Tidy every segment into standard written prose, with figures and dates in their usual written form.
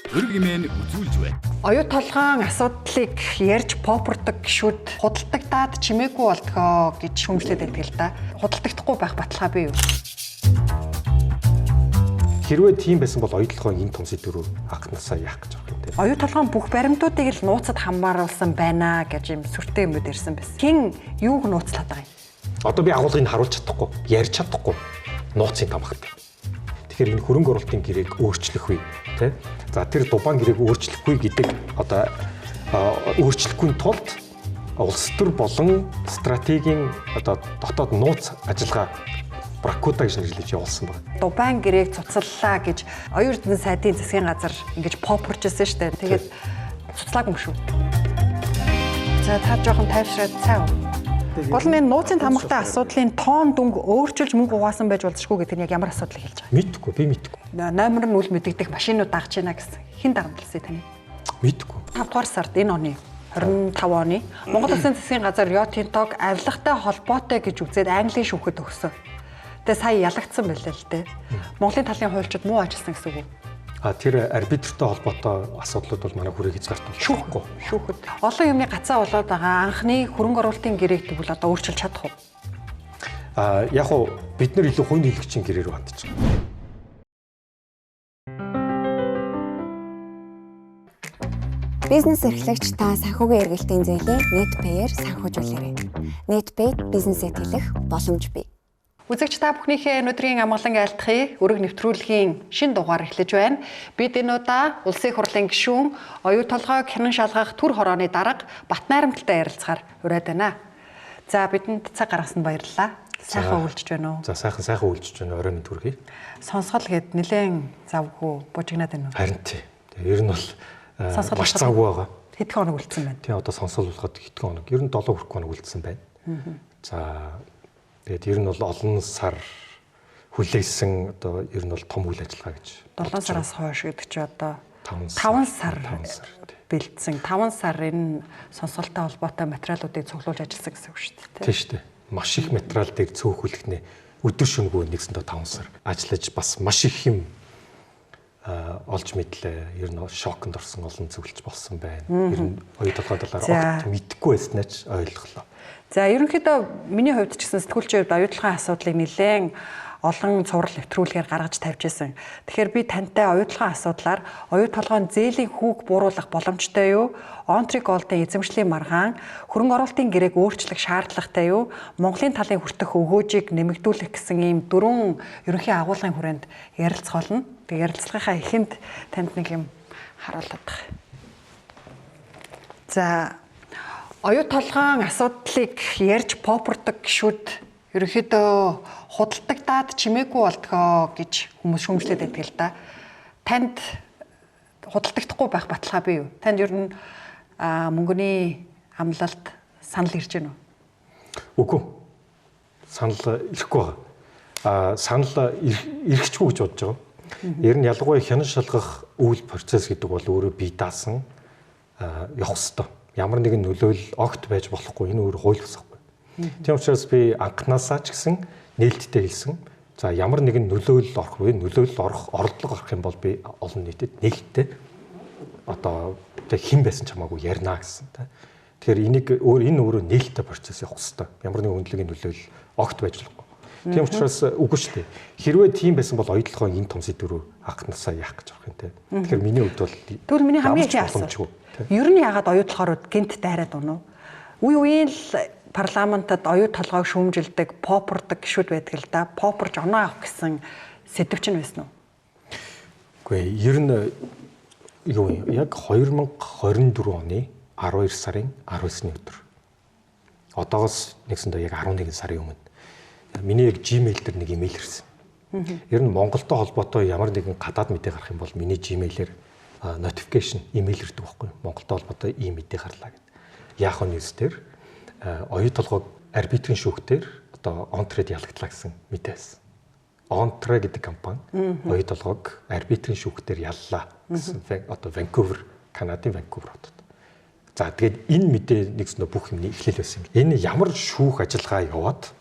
Өрг имэн үзүүлж байна. Оюу толгоон асуудлыг ярьж попордог гişүүд худалдагдаад чимээгүй болдгоо гэж шүүмжлээд байдаг л да. Худалдагдахгүй байх баталгаа бий юу? Хэрвээ тийм байсан бол оюу толгойн энэ том сэдврүү анхнаасаа яах гэж байгаа юм те. Оюу толгоон бүх баримтуудыг л нууцад хамааруулсан байна гэж юм сүртэй юмуд ирсэн байсан. Хэн юуг нууцлаад байгаа юм? Одоо би агуулгыг харуулж чадахгүй, ярьж чадахгүй нууцын тамхтай. Тэгэхээр энэ хөрөнгө оруулалтын гэрээг өөрчлөх үе те. За тэр Дубайн гэрээг өөрчлөхгүй гэдэг одоо өөрчлөхгүй тулд улс төр болон стратегийн одоо дотоод нууц ажиллагаа Бракута гэж нэрлэж явуулсан байна. Дубайн гэрээг цуцаллаа гэж оюун эрдэнэ сайдын засгийн газар ингэж попорч ирсэн шүү дээ. Тэгээд цуцлаагүй юм шүү. За та жоохон тайвшраад цай уу. Гол нь энэ нууцын тамгатай асуудлын тоон дүнг өөрчилж мөнгө угаасан байж болзошгүй гэдэг нь яг ямар асуудлыг хэлж байгаа юм? Мэдгүй, би мэдгүй. Номер нь үл мэдэгдэх машинууд дагж байна гэсэн. Хэн дарамтлсан таны? Мэдгүй. 5 дугаар сард энэ оны 25 оны Монгол Улсын засгийн газар Рио Тинтог авилгатай холбоотой гэж үзээд Английн шүүхэд өгсөн. Тэгээ сая ялагдсан байлаа л дээ. Монголын талын хуульчид муу ажилласан гэсэн үг үү? А тэр арбитртай холбоотой асуудлууд бол манай хүрээ хязгаарт болчихгүй. Шүүхэд. Олон юмны гацаа болоод байгаа анхны хөрөнгө оруулалтын гэрээг тэгвэл одоо өөрчилж чадах уу? А яг уу бид нар илүү хувийн нийлэгчийн гэрээ рүү хандж байгаа. Бизнес эрхлэгч та санхүүгийн эргэлтийн зээлийн NetPay-ээр санхүүжүүлээрэй. NetPay бизнесээ тэлэх боломж бий. Үзэгч та бүхнийхээ өнөөдрийн амгалан айлтгахыг өрөг нэвтрүүлгийн шин дугаар эхлэж байна. Бид энэ удаа Улсын хурлын гишүүн оюу толгойг хянан шалгах төр хорооны дарга Батнайрамталтай ярилцахаар ураад байна. За бидэнд цаг гаргасан баярлалаа. Сайхан үйлчж байна уу? За сайхан сайхан үйлчж байна. Орой минь төргий. Сонсгол гээд нэлээд завгүй бужигнаад байна уу? Харин тий. Ер нь бол маш завгүй байгаа. Хэдхэн хоног үлдсэн байна? Тий, одоо сонсгол болоход хэдхэн хоног? Ер нь 7 хүрэх хоног үлдсэн байна. За тэгээд ер нь бол олон сар хүлээсэн одоо ер нь бол том үйл ажиллагаа гэж. 7 сараас хойш гэдэг чи одоо 5 сар бэлдсэн. 5 сар энэ сонсголтой холбоотой материалуудыг цуглуулж ажилласан гэсэн үг шүү дээ. Тийм шүү дээ. Маш их материал дээр цөөхөлөх нэ өдөр шөнөгүй нэгсэндээ 5 сар ажиллаж бас маш их юм олж мэдлээ. Ер нь шоконд орсон олон зөвлөж болсон байна. Ер нь оюу толгой талаар огт мэдэхгүй байснаа ч ойлголоо. За ерөнхийдөө миний хувьд ч гэсэн сэтгүүлчийн хувьд оюу толгойн асуудлыг нэлээд олон цуврал нэвтрүүлгээр гаргаж тавьж исэн. Тэгэхээр би тантай оюу толгойн асуудлаар оюу толгойн зээлийн хүүг бууруулах боломжтой юу? Онтри Голдын эзэмшлийн маргаан, хөрөнгө оруулалтын гэрээг өөрчлөх шаардлагатай юу? Монголын талын хүртэх өгөөжийг нэмэгдүүлэх гэсэн ийм дөрвөн ерөнхий агуулгын хүрээнд ярилцах болно. Тэгээ ярилцлагынхаа эхэнд танд нэг юм харуулдаг. За оюу толгойн асуудлыг ярьж попордог гişүүд ерөнхийдөө худалдагдаад чимээгүй болдгоо гэж хүмүүс шүүмжлээд байдаг л да. Танд худалдагдахгүй байх баталгаа бий юу? Танд ер нь мөнгөний амлалт санал ирж байна уу? Үгүй. Санал ирэхгүй байгаа. Санал ирэхчгүй гэж бодож байгаа. Ер нь ялангуяа хянан шалгах үйл процесс гэдэг бол өөрөө бие даасан явах ёстой. Ямар нэгэн нөлөөлөл огт байж болохгүй. Энэ өөр хууль бус. Тийм учраас би анхнаасаа ч гэсэн нээлттэй хэлсэн. За ямар нэгэн нөлөөлөл орох вэ? Нөлөөлөл орох, оролдлого орох юм бол би олон нийтэд нээлттэй одоо тэг хэн байсан ч хамаагүй ярина гэсэн. Тэгэхээр энийг өөр энэ өөрөө нээлттэй процесс явах хэрэгтэй. Ямар нэгэн өндлөгийн нөлөөлөл огт байж болохгүй. Тийм учраас үгүй шүү дээ. Хэрвээ тийм байсан бол оюу толгойн энэ том сэдврүү анхнаасаа яах гэж байгаа юм те. Тэгэхээр миний хувьд бол тэгвэл миний хамгийн их асуулт. Ер нь яагаад оюу толгойрууд гинт дайраад унав? Үе үеийн л парламентод оюу толгойг шүүмжилдэг, попордог гişүүд байдаг л да. Попорж оноо авах гэсэн сэдв чинь байсан уу? Үгүй ээ, ер нь юу юм? Яг 2024 оны 12 сарын 19-ний өдөр. Одоогоос нэгсэндээ яг 11 сарын өмнө миний яг Gmail дээр нэг имэйл ирсэн. Ер нь Монголтой холбоотой ямар нэгэн гадаад мэдээ гарах юм бол миний Gmail-ээр notification имэйл ирдэг байхгүй юу? Монголтой холбоотой ийм мэдээ гарлаа гэд. Яах вэ news дээр оюу толгойг арбитрийн шүүхтэр одоо Онтред ялагдлаа гэсэн мэдээ байсан. Онтре гэдэг компани оюу толгойг арбитрийн шүүхтэр яллаа гэсэн одоо Ванкувер, Канадын Ванкувер хотод. За тэгээд энэ мэдээ нэгсэндээ бүх юмны эхлэл байсан юм. Энэ ямар шүүх ажиллагаа яваад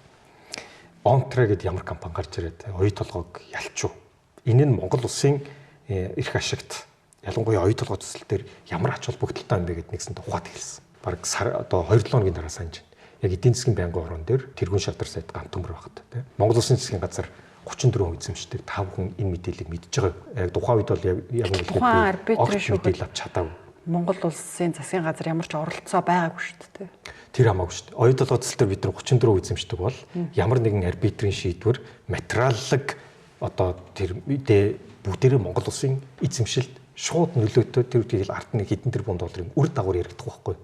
Онтре гэдэг ямар компани гарч ирээд оюу толгойг ялчуу. Энэ нь Монгол улсын эрх ашигт Ялангуяа оюу толгой төсөл дээр ямар ач холбогдолтой юм бэ гэдг нэгсэн ухаад эхэлсэн. Бараг сар одоо 2-7 хоногийн дараа санаж байна. Яг эдийн засгийн байнгын хорон дээр тэргүүн шалдар сайд гант төмөр багт тий. Монгол Улсын засгийн газар 34% эзэмшдэг 5 хүн энэ мэдээллийг мэдж байгаа. Яг тухайн үед бол яг үнэхээр мэдээлэл авч чадаагүй. Монгол улсын засгийн газар ямар ч оролцоо байгаагүй шүү дээ. Тэр хамаагүй шүү дээ. Оюу толгой төсөл дээр бид нар 34% эзэмшдэг бол ямар нэгэн арбитрийн шийдвэр материаллык одоо тэр мэдээ бүгдээрээ Монгол улсын эзэмшилд шууд нөлөөтэй тэр үеийг ард нь хэдэн тэрбум долларын үр дагавар яригдах байхгүй.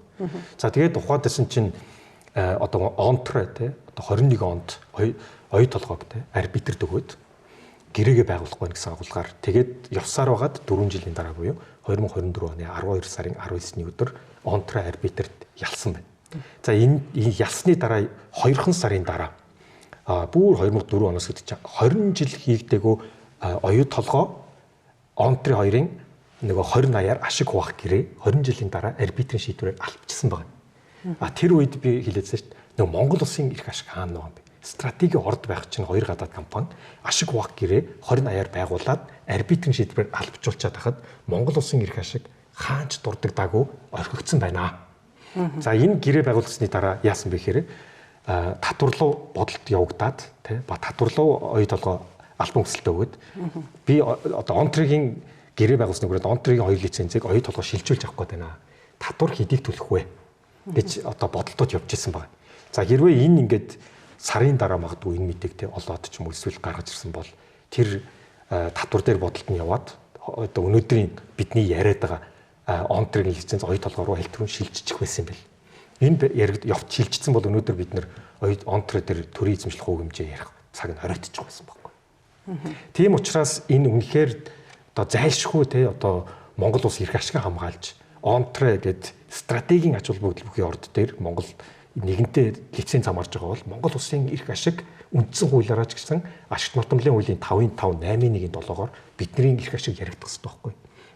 За тэгээд тухайд байсан чинь одоо онтро те одоо 21 онд оюу толгойг те арбитр дөгөөд гэрээгээ байгуулахгүй гэсэн агуулгаар тэгээд явсаар байгаад 4 жилийн дараа буюу 2024 оны 12 сарын 19-ний өдөр онтро арбитрт ялсан байна. За энэ ялсны дараа 2 сарын дараа бүр 2004 оноос гэдэг чинь 20 жил хийгдээгүй оюу толгой онтрын хоёрын нөгөө 20 80-аар ашиг хуваах гэрээ 20 жилийн дараа арбитрийн шийдвэрээр албачсан байна. А тэр үед би хэлээдсэн шүү дээ. Нөгөө Монгол улсын эрх ашиг хаана байгаа юм бэ? Стратегийн орд байх чинь хоёр гадаад компани ашиг хуваах гэрээ 20 80-аар байгуулад арбитрийн шийдвэрээр албажуулчаад хахад Монгол улсын эрх ашиг хаанч дурддаггүй орхигдсон байна. За энэ гэрээ байгуулсны дараа яасан бэ гэхээр татварлуу бодолт явагдаад тий ба татварлуу оюу толгой албан хүсэлтээ өгөөд би одоо онтригийн гэрээ байгуулсны хүрээнд онтригийн хоёр лицензийг оюу толгой шилжүүлж авах гээд байна. Татвар хэдийг төлөх вэ гэж одоо бодолтууд явж исэн байна. За хэрвээ энэ ингээд сарын дараа магадгүй энэ мэдээг те олоод ч юм уу эсвэл гаргаж ирсэн бол тэр татвар дээр бодолт нь яваад одоо өнөөдрийн бидний яриад байгаа онтригийн лиценз оюу толгой руу аль түрүүн шилжчих байсан юм бэл. Энэ яригд явт шилжчихсэн бол өнөөдөр бид нэр онтро дээр төрийн эзэмшлэх хөв хэмжээ ярих цаг нь оройтчих байсан байхгүй. Тийм учраас энэ үнэхээр одоо зайлшгүй те одоо Монгол улс эрх ашиг хамгаалж онтро гэд стратегийн ач холбогдол бүхий орд дээр Монгол нэгэнтээ лиценз хамаарж байгаа бол Монгол улсын эрх ашиг үндсэн хуулиараа ч гэсэн ашигт мартамлын хуулийн 5-ын 5 8-ын 1-ийн 7-оор бидний эрх ашиг яригдах хэрэгтэй байхгүй.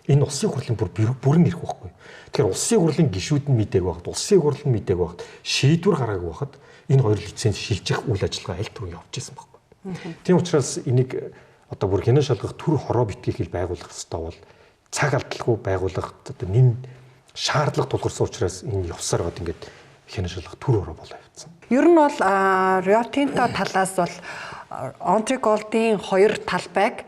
Энэ улсын хурлын бүрэн эрх байхгүй. Тэгэхээр улсын хурлын гишүүд нь мдээгүй байхад, улсын хурл нь мдээгүй байхад, шийдвэр гараагүй байхад энэ хоёр лиценз шилжих үйл ажиллагаа аль түрүү явж исэн байхгүй. Тийм учраас энийг одоо бүр хянан шалгах төр хороо битгий хэл байгуулах хэрэгтэй бол цаг алдалгүй байгуулах одоо нэн шаардлага тулгарсан учраас энэ явсаар гад ингээд хянан шалгах төр хороо болоо явцсан. Ер нь бол Rio Tinto талаас бол Entry Gold-ийн хоёр талбайг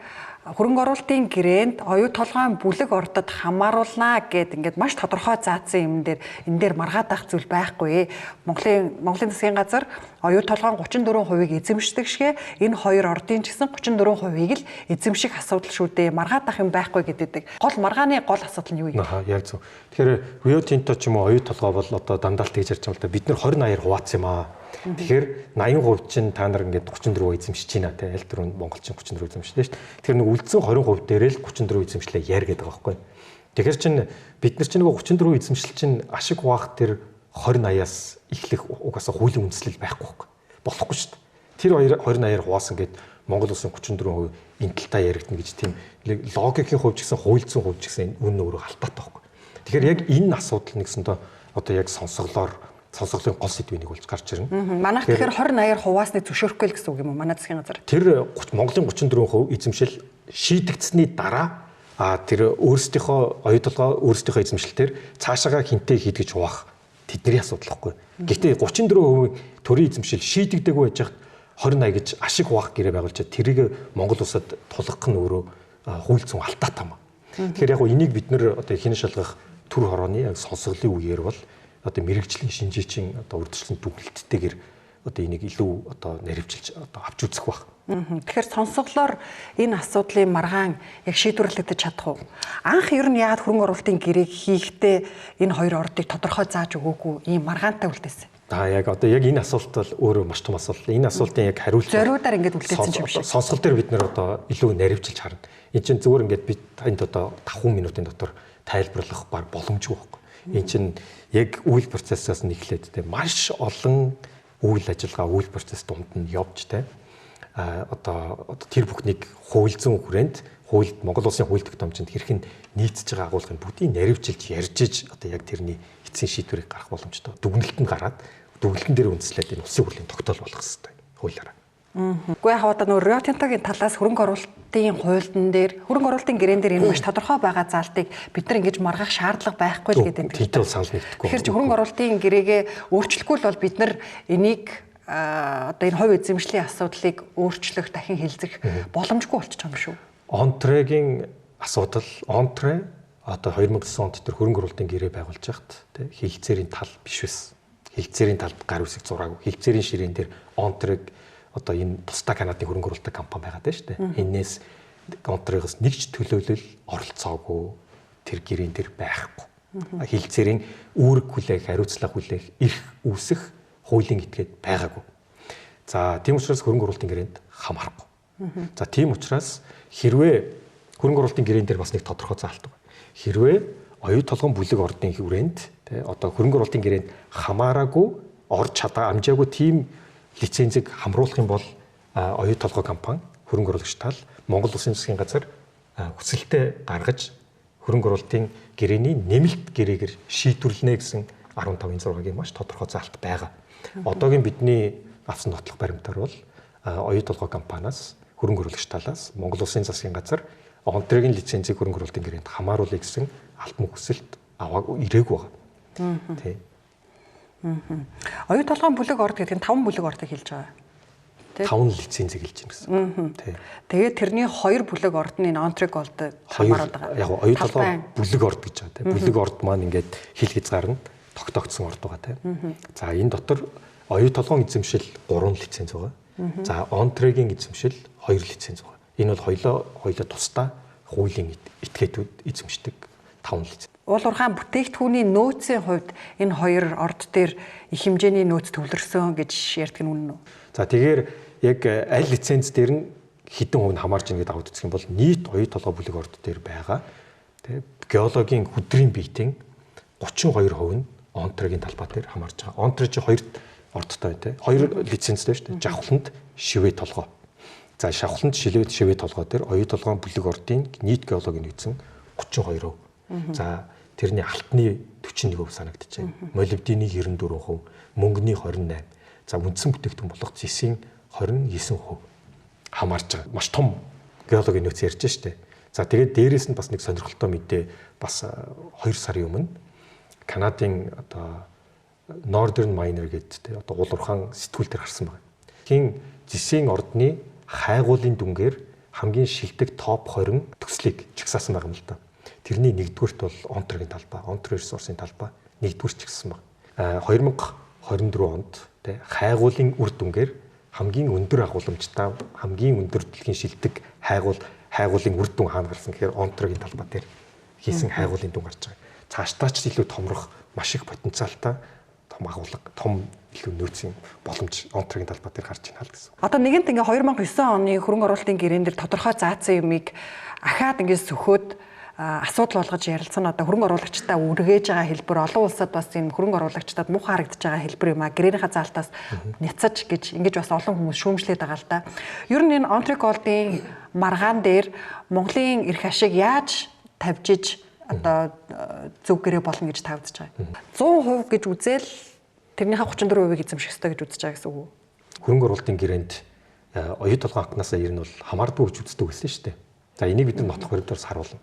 хөрөнгө оруулалтын гэрээнд оюу толгойн бүлэг ордод хамааруулнаа гэд ингээд маш тодорхой заасан юм дээр энэ дээр маргаадах зүйл байхгүй. Монголын засгийн газар оюу толгойн 34%-ийг эзэмшдэг шигэ энэ хоёр ордын ч гэсэн 34%-ийг л эзэмших асуудал шүү дээ. Маргаадах юм байхгүй гэдэг. Гол маргааны гол асуудал нь юу юм? Аа яг зөв. Тэгэхээр Rio Tinto ч юм уу оюу толгой бол одоо дандаа л тэгж ярьж байгаа л да. Бид нар 20 80-аар хуваацсан юм аа. Тэгэхээр 80% чинь та нар ингээд 34 эзэмшиж байна те аль түрүүнд Монгол чинь 34 эзэмшдэг шүү дээ. Тэгэхээр нэг үлдсэн 20% дээрээ л 34 эзэмшлээ яар гэдэг байгаа байхгүй. Тэгэхээр чин бид нар чинь нөгөө 34 эзэмшил чинь ашиг хуваах тэр 20 80-аас эхлэх угаасаа хуулийн үндслэл байхгүй байхгүй. Болохгүй шүү дээ. Тэр 20 80-аар хуваасан гээд Монгол улсын 34% энэ талтаа яригдана гэж тийм логикийн хувьд ч гэсэн хууль зүйн хувьд ч гэсэн үнэн өөрөө алдаатай байхгүй. Тэгэхээр яг энэ асуудал нэгсэндээ одоо яг сонсголын гол сэдвийг нэг болж гарч ирнэ. Манайх тэгэхээр 20 80-аар хуваасныг зөвшөөрөхгүй л гэсэн үг юм уу? Манай засгийн газар. Тэр Монголын 34% эзэмшил шийдэгдсэний дараа тэр өөрсдийнхөө оюу толгой өөрсдийнхөө эзэмшилтээр цаашаагаа хинтээ хийдгэж хуваах тэдний асуудал байхгүй. Гэхдээ 34% төрийн эзэмшил шийдэгдээгүй байж хат 20 80 гэж ашиг хуваах гэрээ байгуулж тэрийг Монгол улсад тулгах нь өөрөө хууль зүйн алдаатай юм. Тэгэхээр яг энийг бид нэр одоо хинэ шалгах төр хорооны яг сонсголын үеэр бол одоо мэрэгжлийн шинжээчин одоо урьдчилсан дүгнэлттэйгээр одоо энийг илүү одоо наривчилж одоо авч үзэх байх. Тэгэхээр сонсголоор энэ асуудлын маргаан яг шийдвэрлэгдэж чадах уу? Анх ер нь яагаад хөрөнгө оруулалтын гэрээг хийхдээ энэ хоёр ордыг тодорхой зааж өгөөгүй ийм маргаантай үлдээсэн? Аа яг одоо яг энэ асуулт бол өөрөө маш том асуулт. Энэ асуултын яг хариулт зориудаар ингээд үлдээсэн юм шиг. Сонсгол дээр бид нэр одоо илүү наривчилж харна. Энэ чинь зүгээр ингээд бид танд одоо 5 минутын дотор тайлбарлах баг боломжгүй байхгүй. Энэ чинь яг үйл процессоос нь эхлээд те маш олон үйл ажиллагаа үйл процесс дунд нь явж те одоо тэр бүхнийг хууль зүйн хүрээнд хууль Монгол улсын хууль тогтоомжинд хэрхэн нийцэж байгаа агуулгыг бүгдийг наривчилж ярьж иж одоо яг тэрний эцсийн шийдвэрийг гаргах боломжтой. Дүгнэлт нь гараад дүгнэлтэн дээр үндэслээд энэ улсын хурлын тогтоол болох хэрэгтэй хуулиараа. Үгүй яг одоо нөгөө Rio Tinto-гийн талаас хөрөнгө оруулалт оруулалтын хуульдан дээр хөрөнгө оруулалтын гэрээн дээр энэ маш тодорхой байгаа заалтыг бид нар ингэж маргах шаардлага байхгүй л гэдэг. Тиймээ бол санал нэгдэхгүй. Тэгэхээр чи хөрөнгө оруулалтын гэрээгээ өөрчлөхгүй л бол бид нар энийг одоо энэ хувь эзэмшлийн асуудлыг өөрчлөх, дахин хэлзэх боломжгүй болчих юм шүү. Онтрегийн асуудал, Онтре одоо 2009 онд тэр хөрөнгө оруулалтын гэрээ байгуулж байхад тий хилцээрийн тал биш байсан. Хилцээрийн талд гар үсэг зураагүй. Хилцээрийн ширээн дээр Онтрeg одоо энэ тусдаа Канадын хөрөнгө оруулалтын компани байгаа даа шүү дээ. Энээс Онтрегоос нэг ч төлөөлөл оролцоогүй тэр гэрээн дээр байхгүй. Хилцээрийн үүрэг хүлээх, хариуцлага хүлээх, эрх үүсэх хуулийн этгээд байгаагүй. За тийм учраас хөрөнгө оруулалтын гэрээнд хамаарахгүй. За тийм учраас хэрвээ хөрөнгө оруулалтын гэрээн дээр бас нэг тодорхой заалт байна. Хэрвээ оюу толгойн бүлэг ордын хүрээнд тий одоо хөрөнгө оруулалтын гэрээнд хамаараагүй орж чадаа амжаагүй тийм лицензийг хамруулах юм бол оюу толгой компани хөрөнгө оруулагч тал Монгол Улсын засгийн газар хүсэлтээ гаргаж хөрөнгө оруулалтын гэрээний нэмэлт гэрээгээр шийдвэрлэнэ гэсэн 15-6-гийн маш тодорхой заалт байгаа. Одоогийн бидний авсан нотлох баримтаар бол оюу толгой компаниас хөрөнгө оруулагч талаас Монгол Улсын засгийн газар Онтрегийн лицензийг хөрөнгө оруулалтын гэрээнд хамааруулъя гэсэн албан хүсэлт аваагүй ирээгүй байгаа. Тий. Оюу толгойн бүлэг орд гэдэг нь 5 бүлэг ордыг хэлж байгаа. Тэ? 5 лицензийг хэлж байна гэсэн. Тий. Тэгээд тэрний 2 бүлэг орд нь энэ Онтрeg Gold хамаарат байгаа. Яг оюу толгой бүлэг орд гэж байгаа тий. Бүлэг орд маань ингээд хил хязгаар нь тогтоогдсон орд байгаа тий. За энэ дотор оюу толгойн эзэмшил 3 лиценз байгаа. За Онтрегийн эзэмшил 2 лиценз байгаа. Энэ бол хоёлоо тусдаа хуулийн этгээдүүд эзэмшдэг 5 лиценз. Уул уурхайн бүтээгдэхүүний нөөцийн хувьд энэ хоёр орд дээр их хэмжээний нөөц төвлөрсөн гэж ярьдаг нь үнэн үү? За тэгэхээр яг аль лиценз дээр нь хэдэн хувь нь хамаарч ийн гэдээ аваад үзэх юм бол нийт оюу толгой бүлэг орд дээр байгаа тэ геологийн хүдрийн биетийн 32% нь Онтрегийн талбай дээр хамаарч байгаа. Онтре чи хоёр ордтой байна тэ. Хоёр лицензтэй шүү дээ. Жавхланд шивээ толгой. За шавхланд шивээ толгой дээр оюу толгойн бүлэг ордын нийт геологийн нөөцөн 32%. За тэрний алтны 41% санагдаж байна. Молибдены 94%, мөнгөний 28%. За үндсэн бүтээгдэхүүн болох зэсийн 29% хамаарч байгаа. Маш том геологийн нөөц ярьж штэ. За тэгээд дээрээс нь бас нэг сонирхолтой мэдээ бас 2 сарын өмнө Канадын одоо Northern Miner гэдэг тэ одоо уул уурхаан сэтгүүл дээр гарсан байна. Хин зэсийн ордны хайгуулын дүнгээр хамгийн шилдэг топ 20 төслийг чагсаасан байгаа юм л да. Тэрний нэгдүгüрт бол Онтрегийн талбай, Онтре ресурсын талбай нэгдүгüрт чагссан байна. 2024 онд тэ хайгуулын үр дүнгээр хамгийн өндөр агуулмжтай, хамгийн өндөр дэлхийн шилдэг хайгуулын үр дүн хаана гарсан гэхээр Онтрегийн талбай дээр хийсэн хайгуулын дүн гарч байгаа. Цаашдаа ч илүү томрох маш их потенциалтай том агуулга, том илүү нөөцийн боломж Онтрегийн талбай дээр гарч байна л гэсэн. Одоо нэгэнт ингээ 2009 оны хөрөнгө оруулалтын гэрээн дээр тодорхой заасан юмыг ахаад ингээ сөхөөд асуудал болгож ярилцсан одоо хөрөнгө оруулагчдаа үргээж байгаа хэлбэр олон улсад бас энэ хөрөнгө оруулагчдад муухай харагдаж байгаа хэлбэр юм а гэрээнийхээ заалтаас няцаж гэж ингэж бас олон хүмүүс шүүмжлээд байгаа л да. Ер нь энэ Онтре Gold-ийн маргаан дээр Монголын эрх ашиг яаж тавьжиж одоо зөв гэрээ болно гэж та үзэж байгаа юм. 100% гэж үзэл тэрнийхээ 34%-ийг эзэмших ёстой гэж үзэж байгаа гэсэн үг үү? Хөрөнгө оруулалтын гэрээнд оюу толгой анхнаасаа ер нь бол хамаардгүй гэж үздэг байсан шүү дээ. За энийг бид нар нотлох баримтаар харуулна.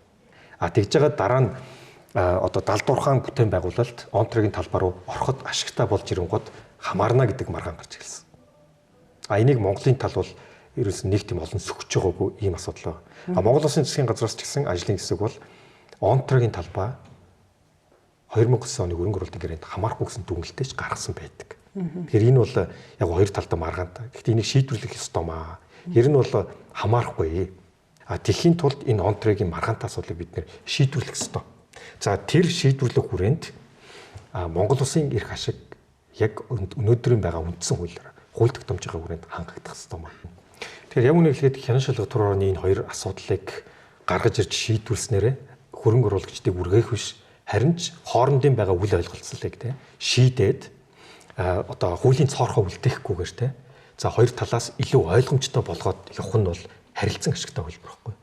А тэгж байгаа дараа нь одоо далдуурхаан бүтээн байгуулалт Онтрегийн талбай руу ороход ашигтай болж ирэнгууд хамаарна гэдэг маргаан гарч ирсэн. А энийг Монголын тал бол ерөөс нь нэг тийм олон сөхөж байгаагүй ийм асуудал байна. А Монгол Улсын засгийн газраас ч гэсэн ажлын хэсэг бол Онтрегийн талбай 2009 оны хөрөнгө оруулалтын гэрээнд хамаарахгүй гэсэн дүгнэлтээ ч гаргасан байдаг. Тэгэхээр энэ бол яг хоёр талдаа маргаантай. Гэхдээ энийг шийдвэрлэх ёстой маа. Ер нь бол хамаарахгүй. А тэхийн тулд энэ Онтрегийн маргаантай асуудлыг бид нэр шийдвэрлэх ёстой. За тэр шийдвэрлэх хүрээнд Монгол Улсын эрх ашиг яг өнөөдрийн байгаа үндсэн хуулиар хууль тогтоомжийн хүрээнд хангагдах ёстой маа. Тэгэхээр яг үнэ хэлэхэд хянан шалгах төр орны энэ хоёр асуудлыг гаргаж ирж шийдвэрлснээрээ хөрөнгө оруулагчдыг үргээх биш харин ч хоорондын байгаа үл ойлголцлыг те шийдээд одоо хуулийн цоорхоо үлдээхгүйгээр те за хоёр талаас илүү ойлгомжтой болгоод явах нь бол харилцан ашигтай хөлбөр байхгүй.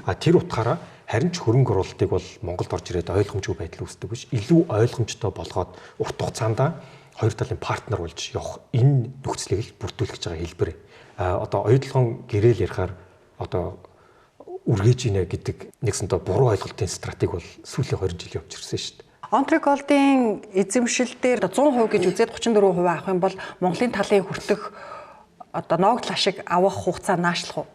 А тэр утгаараа харин ч хөрөнгө оруулалтыг бол Монголд орж ирээд ойлгомжгүй байдал үүсдэг биш. Илүү ойлгомжтой болгоод урт хугацаанд хоёр талын партнер болж явах энэ нөхцөлийг л бүрдүүлэх гэж байгаа хэлбэр. А одоо оюутлогын гэрээл ярихаар одоо үргээж ийнэ гэдэг нэгсэндээ буруу ойлголтын стратеги бол сүүлийн 20 жил явж ирсэн шүү дээ. Онтри Голдын эзэмшил дээр 100% гэж үзээд 34% авах юм бол Монголын талын хүртэх одоо ногдол ашиг авах хугацаа наашлах уу?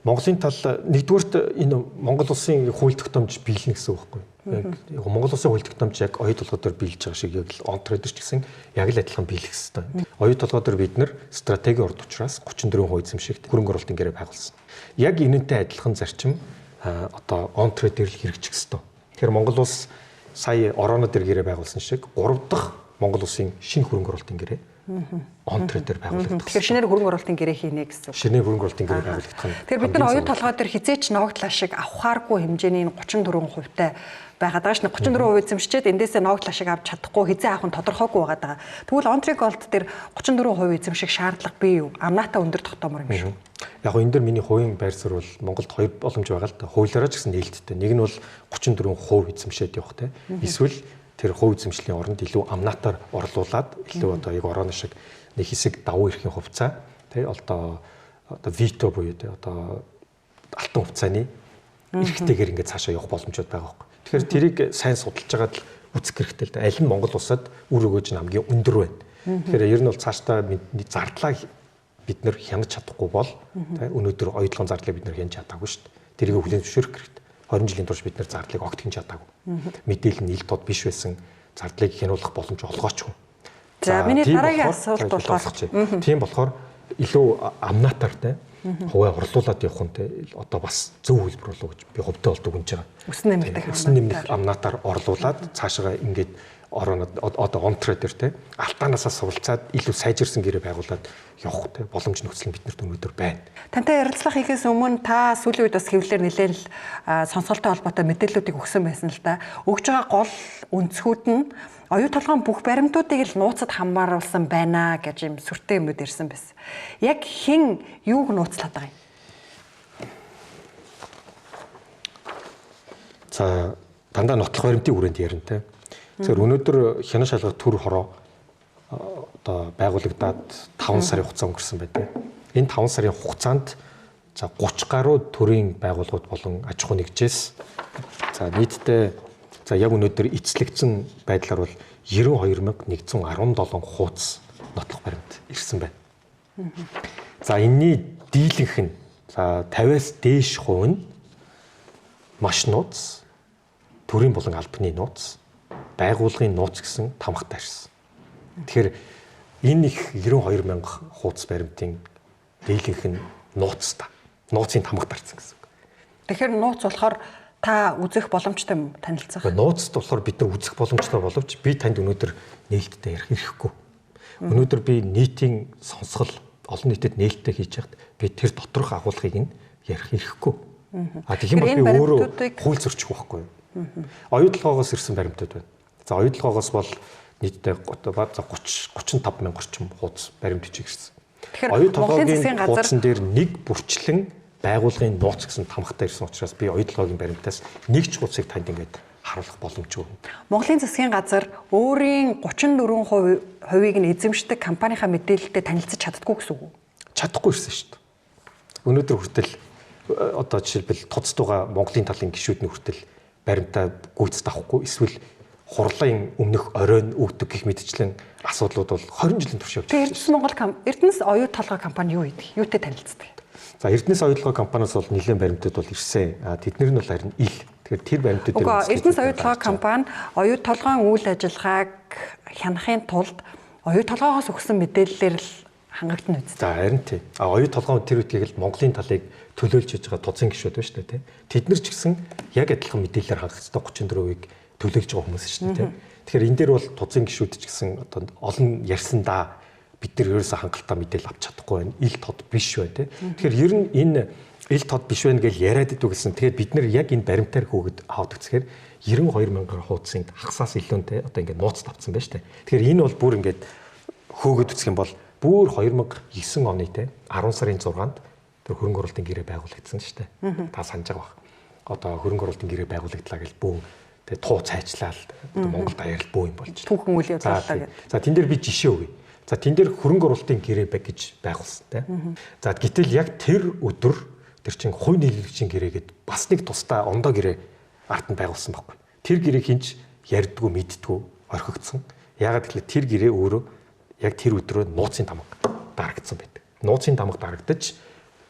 Монголын тал нэгдүгüүрт энэ Монгол улсын хууль тогтоомж биелнэ гэсэн үг байхгүй юу? Яг Монгол улсын хууль тогтоомж яг оюу толгой дээр биелж байгаа шиг яг л Онтри дээр ч гэсэн яг л адилхан биелэх ёстой. Оюу толгой дээр бид нэр стратегийн орд учраас 34% эзэмшигт хөрөнгө оруулалтын гэрээ байгуулсан. Яг энэнтэй адилхан зарчим одоо Онтри дээр л хэрэгжих ёстой. Тэгэхээр Монгол улс сая Ороно дээр гэрээ байгуулсан шиг 3 дахь Монгол улсын шинэ хөрөнгө оруулалтын гэрээ Онтри дээр байгуулагдах. Тэгэхээр шинээр хөрөнгө оруулалтын гэрээ хийнэ гэсэн. Шинээр хөрөнгө оруулалтын гэрээ байгуулагдах нь. Тэгэхээр бид нар оюу толгой дээр хизээч ногдол ашиг авахааргүй хэмжээний 34% та байгаад байгаа шнэ 34% эзэмшчээд эндээсээ ногдол ашиг авч чадахгүй хизээ авах нь тодорхойгүй байгаад байгаа. Тэгвэл Онтри Голд дээр 34% эзэмших шаардлага бий юу? Амнаатай өндөр тогтоомор юм шүү. Яг гоо энэ дэр миний хувийн байр суурь бол Монголд хоёр боломж байгаа л да. Хуулиараа ч гэсэн нээлттэй. Нэг нь бол 34% эзэмшээд явах те. Эсвэл тэр хувь эзэмшлийн оронд илүү амнаатаар орлуулад илүү одоо яг орооно шиг нэг хэсэг давуу эрхийн хувьцаа тий одоо вето буюу тий одоо алтан хувьцааны эрхтэйгээр ингээд цаашаа явах боломжууд байгаа байхгүй. Тэгэхээр тэрийг сайн судалж байгаад л үзэх хэрэгтэй л да. Аль нь Монгол улсад үр өгөөж нь хамгийн өндөр байна. Тэгэхээр ер нь бол цаашдаа зардлаа бид нэр хянаж чадахгүй бол тий өнөөдөр оюутлогын зардлыг бид нэр хянаж чадаагүй шүү дээ. Тэрийг хүлээн зөвшөөрөх хэрэгтэй. 20 жилийн турш бид нэр зардлыг огт хянаж чадаагүй. Мэдээлэл нь ил тод биш байсан зардлыг хянуулах боломж олгооч. За миний дараагийн асуулт болохоор тийм болохоор илүү амнаатаар те хувиа орлуулад явах нь те одоо бас зөв хөлбөр болов гэж би хувьдаа бол дүгнэж байгаа. Өсөн нэмэгдэх амнаатаар орлуулад цаашаа ингээд ороо одоо Онтри дээр те алтаанаасаа суралцаад илүү сайжирсан гэрээ байгуулад явах те боломж нөхцөл нь биднэрт өнөөдөр байна. Тантай ярилцлага хийхээс өмнө та сүүлийн үед бас хэвлэлээр нэлээд л сонсголтой холбоотой мэдээллүүдийг өгсөн байсан л да. Өгж байгаа гол өнцгүүд нь оюу толгойн бүх баримтуудыг л нууцад хамааруулсан байна гэж юм сүртэй юмнууд ирсэн байсан. Яг хэн юуг нууцлаад байгаа юм? За дандаа нотлох баримтын хүрээнд ярина те. Тэгэхээр өнөөдөр хянан шалгах төр хороо одоо байгуулагдаад 5 сарын хугацаа өнгөрсөн байдаг. Энэ 5 сарын хугацаанд за 30 гаруй төрийн байгууллагууд болон аж ахуй нэгжээс за нийтдээ за яг өнөөдөр эцлэгдсэн байдлаар бол 92117 хуудас нотлох баримт ирсэн байна. За энэний дийлэнх нь за 50-аас дээш хувь нь маш нууц, төрийн болон албаны нууц, байгууллагын нууц гэсэн тамгатай ирсэн. Тэгэхээр энэ их 92 мянга хуудас баримтын дийлэнх нь нууцтай. Нууцын тамга дарсан гэсэн үг. Тэгэхээр нууц болохоор та үзэх боломжтой юм танилцах. Нууцд болохоор бид нар үзэх боломжтой боловч би танд өнөөдөр нээлттэй ярих эрхгүй. Өнөөдөр би нийтийн сонсгол олон нийтэд нээлттэй хийж яхад би тэр доторх агуулгыг нь ярих эрхгүй. А тэгэх юм бол би өөрөө хууль зөрчих байхгүй юу? Оюу толгоогоос ирсэн баримтууд байна. За оюу толгоогоос бол нийтдээ 30 35 мянга орчим хуудас баримт бичиг ирсэн. Тэгэхээр оюу Монголын засгийн толгойн газар хуудсан дээр нэг бүрчлэн байгууллагын нууц гэсэн тамгатай ирсэн учраас би оюу толгойн баримтаас нэг ч хуудсыг танд ингээд харуулах боломжгүй. Монголын засгийн газар өөрийн 34% хувийг нь эзэмшдэг компанийнхаа мэдээлэлтэй танилцаж чаддаггүй гэсэн үг үү? Чадахгүй ирсэн шүү дээ. Өнөөдөр хүртэл одоо жишээлбэл туцтуга Монголын талын гишүүд нь хүртэл баримтаа гүйцэд авахгүй эсвэл хурлын өмнөх оройн өгдөг гэх мэтчлэн асуудлууд бол 20 жилийн турш явж Тэгээ Эрдэнэс Монгол Эрдэнэс оюу толгой компани юу хийдэг? Юутай танилцдаг? За Эрдэнэс оюу толгой компаниас бол нэлээд баримтууд бол ирсэн. А тэднэр нь бол харин ил. Тэгэхээр тэр баримтууд дээр Үгүй Эрдэнэс оюу толгой компани оюу толгойн үйл ажиллагааг хянахын тулд оюу толгоогоос өгсөн мэдээллээр л хангагдана үст. За харин тий. А оюу толгойн тэр үеийг л Монголын талыг төлөөлж хийж байгаа туцын гишүүд байна шүү дээ тий. Тэд нар ч гэсэн яг адилхан мэдээлэлээр хангах ёстой 34%-ийг төлөөлж байгаа хүмүүс шүү дээ тий. Тэгэхээр энэ дээр бол туцын гишүүд ч гэсэн одоо олон ярьсан да бид нар ерөөсөө хангалттай мэдээлэл авч чадахгүй байна. Ил тод биш байна тий. Тэгэхээр ер нь энэ ил тод биш байна гэж яриад идэв гэсэн. Тэгээд бид нар яг энэ баримтаар хөөгд аваад үзэхээр 92 мянган хуудсын хагасаас илүү те одоо ингээд нууц тавцсан байна шүү дээ. Тэгэхээр энэ бол бүр ингээд хөөгд үзэх юм бол бүр 2009 оны те 10 сарын 6-нд тэр хөрөнгө оруулалтын гэрээ байгуулагдсан шүү дээ. Та санаж байгаа бах. Одоо хөрөнгө оруулалтын гэрээ байгуулагдлаа гэж бүүн тэгээ туу цайчлаа л одоо Монгол даяар л бүү юм болж. Түүхэн үйл явдал боллоо гэдэг. За тэн дээр би жишээ өгье. За тэн дээр хөрөнгө оруулалтын гэрээ бай гэж байгуулсан те. За гэтэл яг тэр өдөр Тэр чинь хувь нийлүүлэгчийн гэрээгээд бас нэг тусдаа ондоо гэрээ ард нь байгуулсан байхгүй. Тэр гэрээ хинч ярьдгүү, мэддгүү, орхигдсон. Яагаад гэвэл тэр гэрээ өөрөө яг тэр өдрөө нууцын тамга дарагдсан байдаг. Нууцын тамга дарагдаж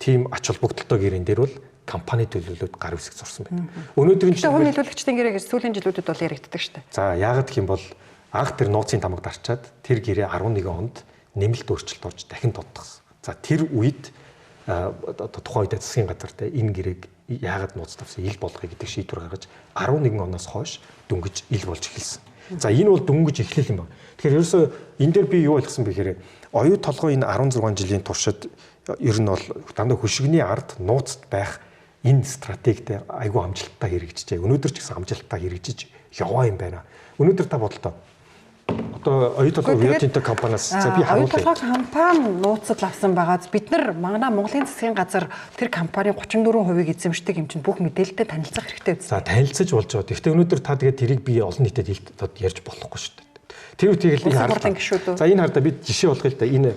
тийм ач холбогдолтой гэрээн дээр бол компани төлөөлөлд гар үсэг зурсан байдаг. Өнөөдөр энэ хувь нийлүүлэгчдийн гэрээ гэж сүүлийн жилүүдэд бол яригддаг шүү дээ. За яагаад гэх юм бол анх тэр нууцын тамга дарчаад тэр гэрээ 11 онд нэмэлт өөрчлөлт орж дахин тодтогсон. За тэр үед одоо тухайн үед засгийн газар те энэ гэрээг яагаад нууц тавьсан ил болгоё гэдэг шийдвэр гаргаж 11 оноос хойш дөнгөж ил болж эхэлсэн. За энэ бол дөнгөж эхлэл юм байна. Тэгэхээр ерөөсөө энэ дээр би юу ойлгосон бэ гэхээр оюу толгой энэ 16 жилийн туршид ер нь бол дандаа хөшигний ард нууцд байх энэ стратегтэй айгүй амжилттай хэрэгжижээ. Өнөөдөр ч гэсэн амжилттай хэрэгжиж яваа юм байна. Өнөөдөр та бодлоо. Одоо оюу толгой Rio Tinto компаниас за би харуулъя. Оюу толгой компани нууцд авсан байгаа. Бид нар манай Монголын засгийн газар тэр компанийн 34%-ийг эзэмшдэг юм чинь бүх мэдээлэлтэй танилцах хэрэгтэй биз. За танилцаж болж байгаа. Гэхдээ өнөөдөр та тэгээд тэрийг би олон нийтэд ярьж болохгүй шүү дээ. Тэр үеийг л энэ. За энэ хардаа би жишээ болгоё л да. Энэ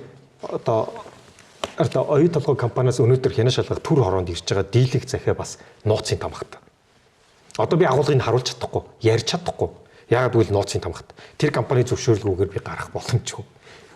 одоо оюу толгой компаниас өнөөдөр хянаа шалгах төр хороонд ирж байгаа дийлэх захиа бас нууцын тамгатай. Одоо би агуулгыг харуулж чадахгүй, ярьж чадахгүй. Яагаад гэвэл нууцын тамгат. Тэр компани зөвшөөрлгүйгээр би гарах боломжгүй.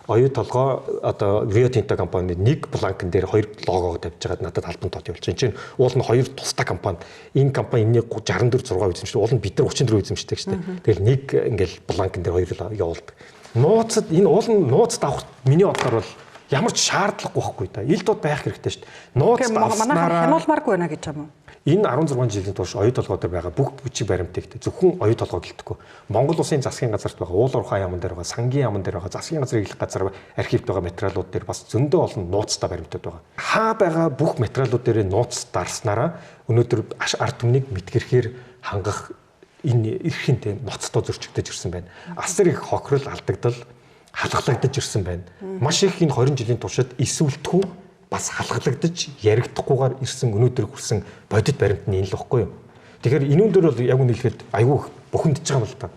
Оюу толгой одоо Rio Tinto компани нэг бланкн дээр хоёр логог тавьж байгаад надад албан тоо явуулж. Энд чинь уул нь хоёр тусдаа компани. Энэ компани энэний 64 6 эзэмшдэг. Уул нь бид нар 34 эзэмшдэг шүү дээ. Тэгэл нэг ингээл бланкн дээр хоёр явуулдаг. Нууцд энэ уул нь нууцд авах миний бодлоор бол ямар ч шаардлагагүй байхгүй да. Ил дод байх хэрэгтэй шүү дээ. Нууцд авснараа хянуулмааргүй байна гэж юм уу? Энэ 16 жилийн турш оюу толгой дээр байгаа бүх бичиг баримтыг зөвхөн оюу толгой гэлтэхгүй. Монгол Улсын засгийн газарт байгаа, уул уурхай яамн дээр байгаа, сангийн яамн дээр байгаа, засгийн газрын эрхлэх газар архивд байгаа материалууд дээр бас зөндөө олон нууцтай баримтууд байгаа. Хаа байгаа бүх материалууд дээр нууц дарснараа өнөөдөр ард түмнийг мэдгэрэхээр хангах энэ эрхийн тийм ноцтой зөрчигдөж ирсэн байна. Асар их хохирол, алдагдал халгалагдаж ирсэн байна. Маш их энэ 20 жилийн туршид эсвэлтхүү бас халгалагдаж яригдахгүйгээр ирсэн өнөөдөр хүрсэн бодит баримт нь энэ л баггүй юу. Тэгэхээр энүүн дээр бол яг үнэ хэлэхэд айгүй бухимдж байгаа юм л та.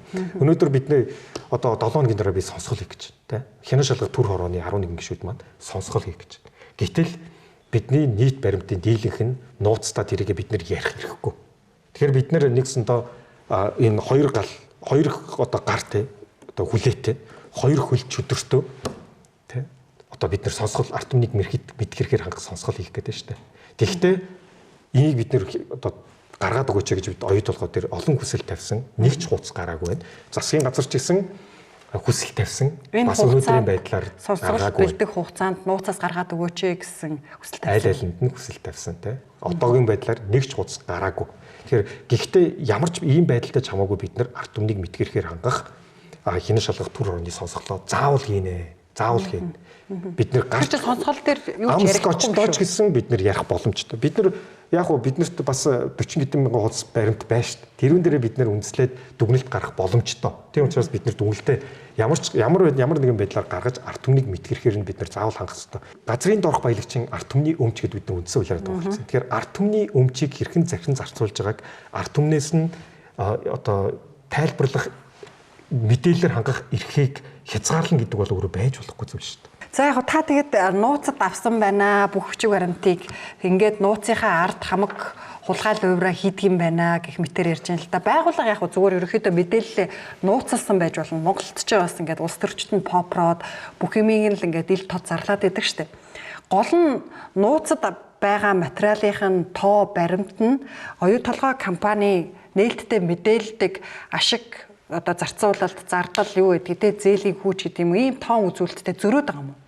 Өнөөдөр бидний одоо 7 хоногийн дараа би сонсгол хийх гэж тэ. Хянаа шалгах төр хорооны 11 гишүүд маань сонсгол хийх гэж. Гэтэл бидний нийт баримтын дийлэнх нь нууцтай тэрийгэ бид нэр ярих хэрэггүй. Тэгэхээр бид нэр нэгсэндээ энэ хоёр гал, хоёр одоо гар тэ одоо хүлээтэй, хоёр хөл чөдөртөө тэ одоо бид нэр сонсгол ард түмнийг мэдгэрэхээр хангах сонсгол хийх гэдэг нь шүү дээ. Тэгэхдээ энийг бид нэр одоо гаргаад өгөөч гэж бид оюу толгой дээр олон хүсэл тавьсан, нэг ч хууц гараагүй байна. Засгийн газар ч гэсэн хүсэл тавьсан. Бас өнөөдрийн байдлаар гаргаагүй. Бэлдэх хугацаанд нууцаас гаргаад өгөөч гэсэн хүсэл тавьсан. Аль алинд нь хүсэл тавьсан те. Одоогийн байдлаар нэг ч хууц гараагүй. Тэгэхээр гэхдээ ямар ч ийм байдалтай ч хамаагүй бид нар ард түмнийг мэдгэрэхээр хангах хинэн шалгах төр орны сонсголоо заавал хийнэ. Заавал хийнэ. Бид нэр гарч сонсгол дээр юу ч ярихгүй ч гэсэн бид нэр ярих боломжтой. Бид нар яг уу биднэрт бас 40 хэдэн мянган хуудас баримт байна шүү дээ. Тэрүүн дээрээ бид нэр үндэслээд дүгнэлт гаргах боломжтой. Тийм учраас бид нэр дүгнэлтээ ямар нэгэн байдлаар гаргаж ард түмнийг мэдгэрэхээр нь бид нэр заавал хангах хэрэгтэй. Газрын доорх баялагчин ард түмний өмч гэдэг бид нар үндсэн хуулиар дурдсан. Тэгэхээр ард түмний өмчийг хэрхэн захин зарцуулж байгааг ард түмнээс нь одоо тайлбарлах мэдээлэлээр хангах эрхийг хязгаарлана гэдэг бол өөрөө байж болохгүй зүйл шүү дээ. За яг та тэгэд нууцад авсан байна бүх хүчиг баримтыг ингээд нууцынхаа ард хамаг хулгай луйвраа хийдэг юм байна гэх мэтэр ярьж байна л да. Байгууллага яг зүгээр ерөнхийдөө мэдээлэлээ нууцлсан байж болно. Монголд ч бас ингээд улс төрчд нь попрод бүх юмыг л ингээд ил тод зарлаад идэг штэ. Гол нь нууцад байгаа материалынх нь тоо баримт нь оюу толгой компани нээлттэй мэдээлдэг ашиг одоо зарцуулалт, зардал юу гэдэг те зээлийн хүүч гэдэг юм ийм тоон үзүүлэлттэй зөрөөд байгаа юм уу?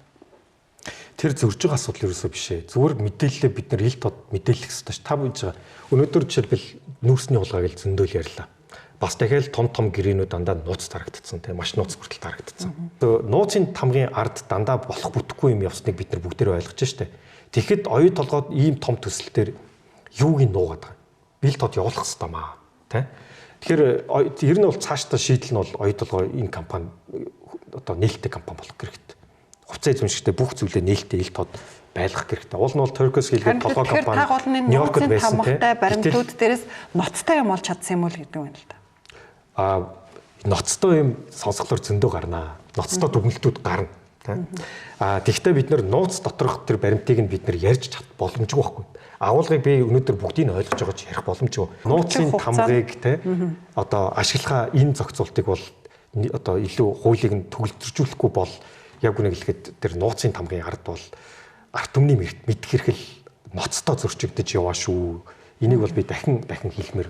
Тэр зөрж байгаа асуудал ерөөсөө биш ээ. Зүгээр мэдээлэлээ бид нар ил тод мэдээлэх ёстой ш. Та бүж байгаа. Өнөөдөр жишээлбэл нүүрсний хулгайг л зөндөөл ярьлаа. Бас дахиад том том гэрээнүүд дандаа нууц дарагдсан тийм маш нууц хүртэл дарагдсан. Нууцын тамгын ард дандаа болох бүтэхгүй юм явсныг бид нар бүгдээрээ ойлгож штэ. Тэгэхэд оюу толгойд ийм том төсөл дээр юуг нь нуугаад байгаа юм? Ил тод явуулах ёстой маа. Тэ? Тэгэхээр ер нь бол цаашдаа шийдэл нь бол оюу толгой энэ компани одоо нээлттэй компани болох хэрэгтэй. Хувьцаа эзэмшигтэй бүх зүйлээ нээлттэй ил тод байлгах хэрэгтэй. Уул нь бол Turkish хэлгээд толгой компани Нью-Йоркд байсан тийм баримтууд дээрээс ноцтой юм олж чадсан юм уу гэдэг юм байна л да. Ноцтой юм сонсголоор зөндөө гарнаа. Ноцтой дүгнэлтүүд гарна. А тэгвэл бид нар нууц доторх тэр баримтыг нь бид нар ярьж чад боломжгүй байхгүй. Агуулгыг би өнөөдөр бүгдийг нь ойлгож байгаа ч ярих боломжгүй. Нууцын тамгыг те одоо ашиглахаа энэ зохицуултыг бол одоо илүү хуулийг нь төгөлдржүүлэхгүй бол яг үнэ хэлэхэд тэр нууцын тамгын ард бол ард түмний мэдэх эрхэл ноцтой зөрчигдөж яваа шүү. Энийг бол би дахин дахин хэлмээр.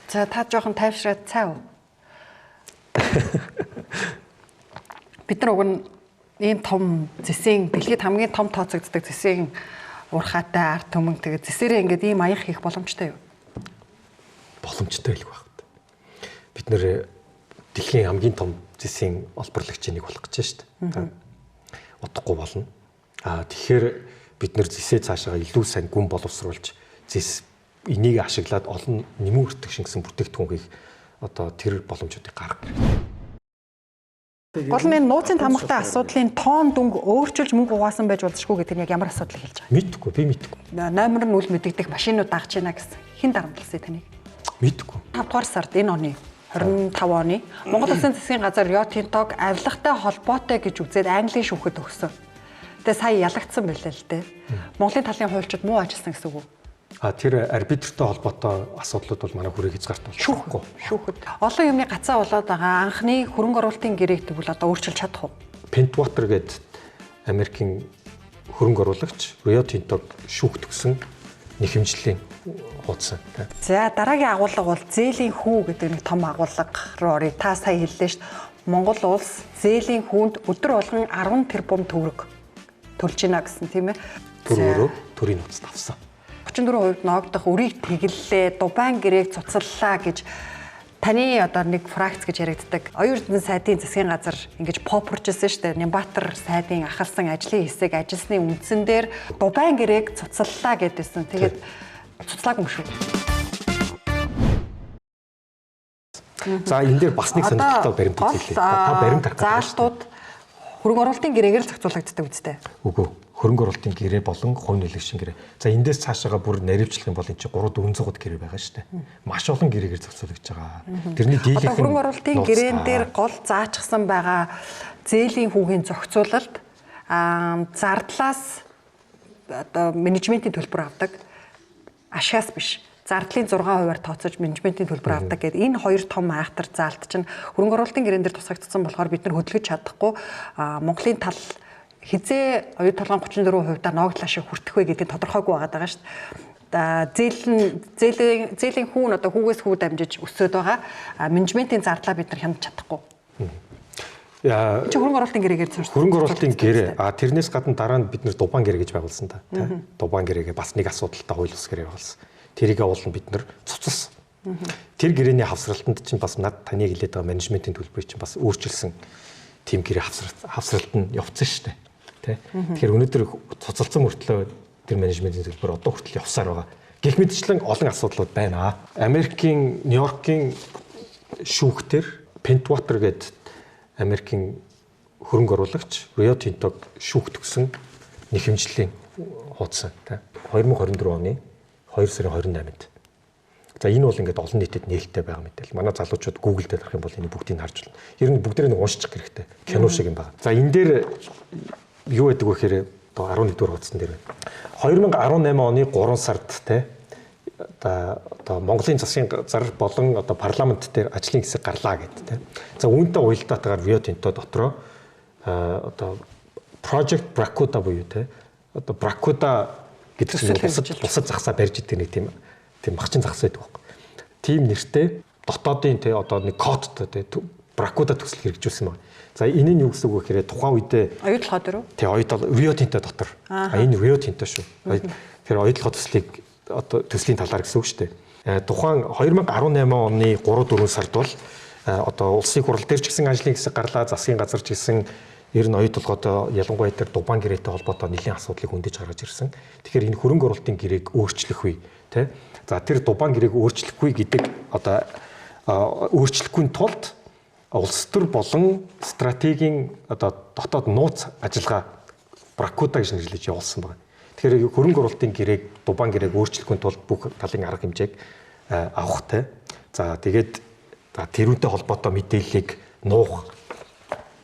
За та жоохон тайвшраад цаа. Бид нар уг нь ийм том зэсийн дэлхийд хамгийн том тооцогддог зэсийн урхаатай ард түмэн тэгээд зэсээрээ ингээд ийм аях хийх боломжтой юу? Боломжтой хэлэх байх. Бид нэр дэлхийн хамгийн том зэсийн олборлагчийн нэг болох гэж байна шүү дээ. Удахгүй болно. А тэгэхээр бид нэр зэсээ цаашаа илүү сайн гүн боловсруулж зэс энийг ашиглаад олон нэмэн өртөг шингэсэн бүтээгдэхүүн хийх одоо тэр боломжуудыг гаргах хэрэгтэй. Гол нь энэ нууцын тамгатай асуудлын тоон дүнг өөрчилж мөнгө угаасан байж болзошгүй гэдэг нь яг ямар асуудлыг хэлж байгаа юм? Мэдэхгүй, би мэдэхгүй. Номер нь үл мэдэгдэх машинууд дагж байна гэсэн. Хэн дарамтлсан таныг? Мэдэхгүй. 5 дугаар сард энэ оны 25 оны Монгол Улсын засгийн газар Рио Тинтог авилгатай холбоотой гэж үзээд Английн шүүхэд өгсөн. Тэгээ сая ялагдсан байлаа л дээ. Монголын талын хуульчид муу ажилласан гэсэн үг үү? А тэр арбитртай холбоотой асуудлууд бол манай хүрээ хязгаарт болчихгүй. Шүүхэд. Олон юмны гацаа болоод байгаа анхны хөрөнгө оруулалтын гэрээг тэгвэл одоо өөрчилж чадах уу? Pentwater гэдэг Америкийн хөрөнгө оруулагч Рио Тинтог шүүхт өгсөн нэхэмжлийн хуудсан. За дараагийн агуулга бол зээлийн хүү гэдэг нэг том агуулга руу оръё. Та сая хэллээ шүү дээ. Монгол улс зээлийн хүүнд өдөр болгон 10 тэрбум төгрөг төлж байна гэсэн тийм ээ. Төр өөрөө төрийн нууцд авсан. 34% ноогдох өрийг тэгэллээ, Дубайн гэрээг цуцаллаа гэж таны одоо нэг фракц гэж яригддаг. Оюун Эрдэнэ сайдын засгийн газар ингэж попорчсэн шүү дээ. Нямбатар сайдын ахалсан ажлын хэсэг ажилласны үндсэн дээр Дубайн гэрээг цуцаллаа гэдээсэн. Тэгээд цуцлаагүй юм шүү. За энэ дээр бас нэг сонирхолтой баримт үзүүлээ. Та баримт харах гэдэг. Заалтууд хөрөнгө оруулалтын гэрээгээр л зохицуулагддаг үстэй. Үгүй. Хөрөнгө оруулалтын гэрээ болон хувь нөлөөлөгчийн гэрээ. За эндээс цаашаага бүр наривчлах юм бол энэ чинь 3 400 гэрээ байгаа шүү дээ. Маш олон гэрээгээр зохицуулагдж байгаа. Тэрний дийлэнх нь хөрөнгө оруулалтын гэрээн дээр гол заачсан байгаа зээлийн хүүгийн зохицуулалт зардлаас одоо менежментийн төлбөр авдаг. Ашигаас биш. Зардлын 6%-аар тооцож менежментийн төлбөр авдаг гэдэг энэ хоёр том айхтар заалт чинь хөрөнгө оруулалтын гэрээн дээр тусгагдсан болохоор бид нар хөдөлгөж чадахгүй Монголын тал хизээ оюун толгойн 34%-аар ноогдлаа шиг хүртэх вэ гэдгийг тодорхойгүй байгаад байгаа шүү дээ. Зээлийн хүүн одоо хүүгээс хүү дамжиж өсөөд байгаа. Менежментийн зардлаа бид нар хянаж чадахгүй. Чи хөрөнгө оруулалтын гэрээгээр зурсан. Хөрөнгө оруулалтын гэрээ. А тэрнээс гадна дараа нь бид нэр Дубайн гэрээ гэж байгуулсан та. Дубайн гэрээгээ бас нэг асуудалтай хууль бус гэрээ байгуулсан. Тэрийгээ уулан бид нар цуцалсан. Тэр гэрээний хавсралтанд чинь бас над таны хэлээд байгаа менежментийн төлбөрийг чинь бас өөрчилсөн тийм гэрээ хавсралт нь явцсан шүү дээ. Тэ. Тэгэхээр өнөөдөр цуцалсан мөртлөө тэр менежментийн төлбөр одоо хүртэл явсаар байгаа. Гэх мэтчлэн олон асуудлууд байна. Америкийн Нью-Йоркийн шүүхтэр Pentwater гэдэг Америкийн хөрөнгө оруулагч Рио Тинтог шүүхт өгсөн нэхэмжлийн хуудсан. 2024 оны 2 сарын 28-нд. За энэ бол ингээд олон нийтэд нээлттэй байгаа мэдээлэл. Манай залуучууд Google дээр харах юм бол энэ бүгдийг харж байна. Ер нь бүгдээрээ нэг уншчих хэрэгтэй. Кино шиг юм байна. За энэ дээр юу байдаг вэ гэхээр одоо 11 дугаар хуудсан дээр байна. 2018 оны 3 сард те одоо Монголын засгийн газар болон одоо парламент дээр ажлын хэсэг гарлаа гэдэг те. За үүнтэй уялдаатайгаар Рио Тинто дотроо одоо Project Barracuda буюу те одоо Barracuda гэдэг чинь бусад загсаа барьж идэг нэг тийм махчин загас байдаг байхгүй. Тийм нэртэй дотоодын те одоо нэг кодтой те Barracuda төсөл хэрэгжүүлсэн байна. За энэ нь юу гэсэн үг вэ гэхээр тухайн үедээ оюу толгой дээр үү? Тий, оюу толгой Рио Тинто дотор. А энэ Рио Тинто шүү. Тэгэхээр оюу толгой төслийг одоо төслийн талаар гэсэн үг шүү дээ. Тухайн 2018 оны 3-4 сард бол одоо улсын хурал дээр ч гэсэн ажлын хэсэг гарлаа, засгийн газар ч гэсэн ер нь оюу толгойтой ялангуяа тэр Дубайн гэрээтэй холбоотой нэлийн асуудлыг хөндөж гаргаж ирсэн. Тэгэхээр энэ хөрөнгө оруулалтын гэрээг өөрчлөх үе, тий. За тэр Дубайн гэрээг өөрчлөхгүй гэдэг одоо өөрчлөхгүй тулд улс төр болон стратегийн одоо дотоод нууц ажиллагаа Barracuda гэж нэрлэж явуулсан байна. Тэгэхээр хөрөнгө оруулалтын гэрээг Дубайн гэрээг өөрчлөхийн тулд бүх талын арга хэмжээг авах те. За тэгээд тэрүүнтэй холбоотой мэдээллийг нуух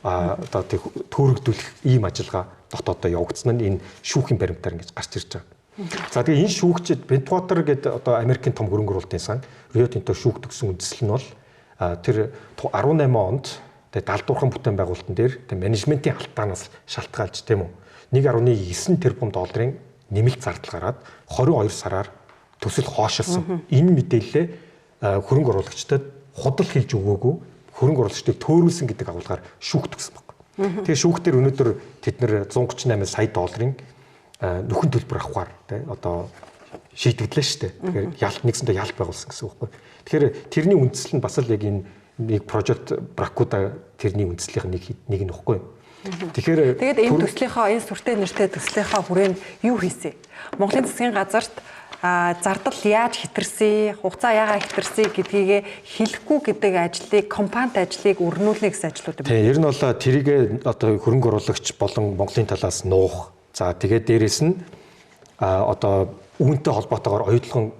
одоо төөрөгдүүлэх ийм ажиллагаа дотоодоо явагдсан нь энэ шүүхийн баримтаар ингэж гарч ирж байгаа. За тэгээ энэ шүүгчид Bentwater гэдэг одоо Америкийн том хөрөнгө оруулалтын сан Рио Тинто шүүгдгсэн үндэслэл нь бол тэр 18 онд тэгээ далдуурхан бүтээн байгуулалтын дээр тэгээ менежментийн алтаанаас шалтгаалж тийм үү 1.9 тэрбум долларын нэмэлт зардал гараад 22 сараар төсөл хоошилсан. Энэ мэдээлэлээ хөрөнгө оруулагчдад худал хэлж өгөөгүй хөрөнгө оруулагчдыг төөрүүлсэн гэдэг агуулгаар шүүгдгсэн баг. Тэгээ шүүхтэр өнөөдөр тэд нэр 138 сая долларын нөхөн төлбөр авахар тий одоо шийдэгдлээ шүү дээ. Тэгэхээр ялт нэгсэндээ ялт байгуулсан гэсэн үг байхгүй. Тэгэхээр тэрний үндсэл нь бас л яг энэ нэг project Barracuda тэрний үндслийнх нэг нь баггүй. Тэгэхээр тэгээд энэ төслийнхаа энэ сүртэй нэртэй төслийнхаа хүрээнд юу хийсэн? Монголын засгийн газарт зардал яаж хэтэрсэн, хугацаа яагаад хэтэрсэн гэдгийг хэлэхгүй гэдэг ажлыг, компанит ажлыг өрнүүлнэ гэсэн ажлууд юм. Тийм, ер нь бол тэрийг одоо хөрөнгө оруулагч болон Монголын талаас нуух. За тэгээд дээрэс нь одоо үүнтэй холбоотойгоор оюутлогын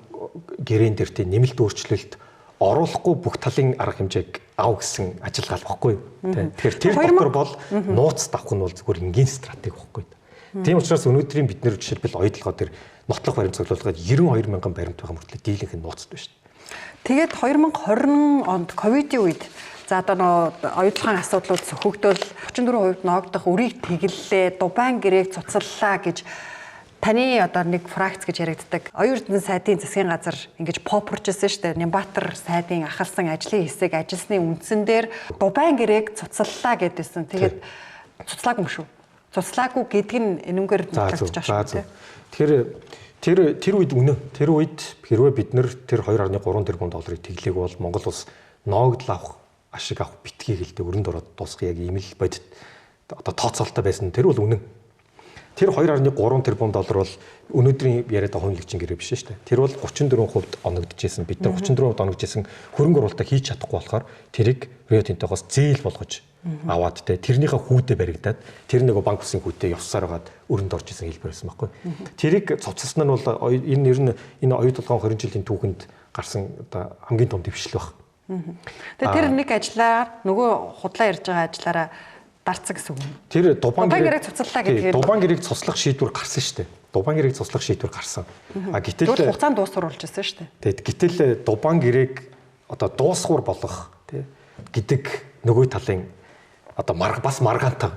гэрээн дээр тийм нэмэлт өөрчлөлт оруулахгүй бүх талын арга хэмжээг ав гэсэн ажиллагаа л баггүй. Тэгэхээр тэр дотор бол нууц давах нь бол зүгээр энгийн стратеги баггүй. Тийм учраас өнөөдрийн бид нэр жишээлбэл оюутлогоо тэр нотлох баримт цуглуулгаад 92 мянган баримт байгаа мөртлөө дийлэнх нь нууцд байна шүү дээ. Тэгээд 2020 онд ковидын үед за одоо нөө оюутлогын асуудлууд сөхөгдөөл 34% ноогдох өрийг тэгэллээ, Дубайн гэрээг цуцаллаа гэж таны одоо нэг фракц гэж яригддаг. Оюун Эрдэнэ сайдын засгийн газар ингэж попорч ирсэн шүү дээ. Нямбатар сайдын ахалсан ажлын хэсэг ажилласны үндсэн дээр Дубайн гэрээг цуцаллаа гэдээсэн. Тэгээд цуцлаагүй юм шүү. Цуцлаагүй гэдэг нь энүүгээр нотлогдож байгаа шүү дээ. Тэгэхээр тэр үед үнэ. Тэр үед хэрвээ бид нэр тэр 2.3 тэрбум долларыг тэглээг бол Монгол улс ноогдол авах, ашиг авах битгий гэлтэй өрөнд ороод дуусах яг ийм л бодит одоо тооцоолтой байсан. Тэр бол үнэн. Тэр 2.3 тэрбум доллар бол өнөөдрийн яриад байгаа хувийн гэрээ биш шүү дээ. Тэр бол 34% оногдож исэн. Бид нар 34% оногдож исэн хөрөнгө оруулалтаа хийж чадахгүй болохоор тэрийг Рио Тинтогоос зээл болгож аваад те тэрнийхээ хүүдээ баригдаад тэр нөгөө банк усын хүүдээ явсаар байгаад өрөнд орж исэн хэлбэр байсан байхгүй. Тэрийг цуцалсан нь бол энэ нэр нь энэ оюут толгойн 20 жилийн түүхэнд гарсан одоо хамгийн том дэвшил баг. Тэгээ тэр нэг ажиллаар нөгөө худлаа ярьж байгаа ажиллаараа дарцсан гэсэн үг юм. Тэр Дубайн гэрээг цуцаллаа гэдгээр Дубайн гэрээг цуцлах шийдвэр гарсан шүү дээ. Дубайн гэрээг цуцлах шийдвэр гарсан. А гэтэл хугацаанд дуусвар болж байсан шүү дээ. Тэгээд гэтэл Дубайн гэрээг одоо дуусгуур болгох тий гэдэг нөгөө талын одоо бас маргаантай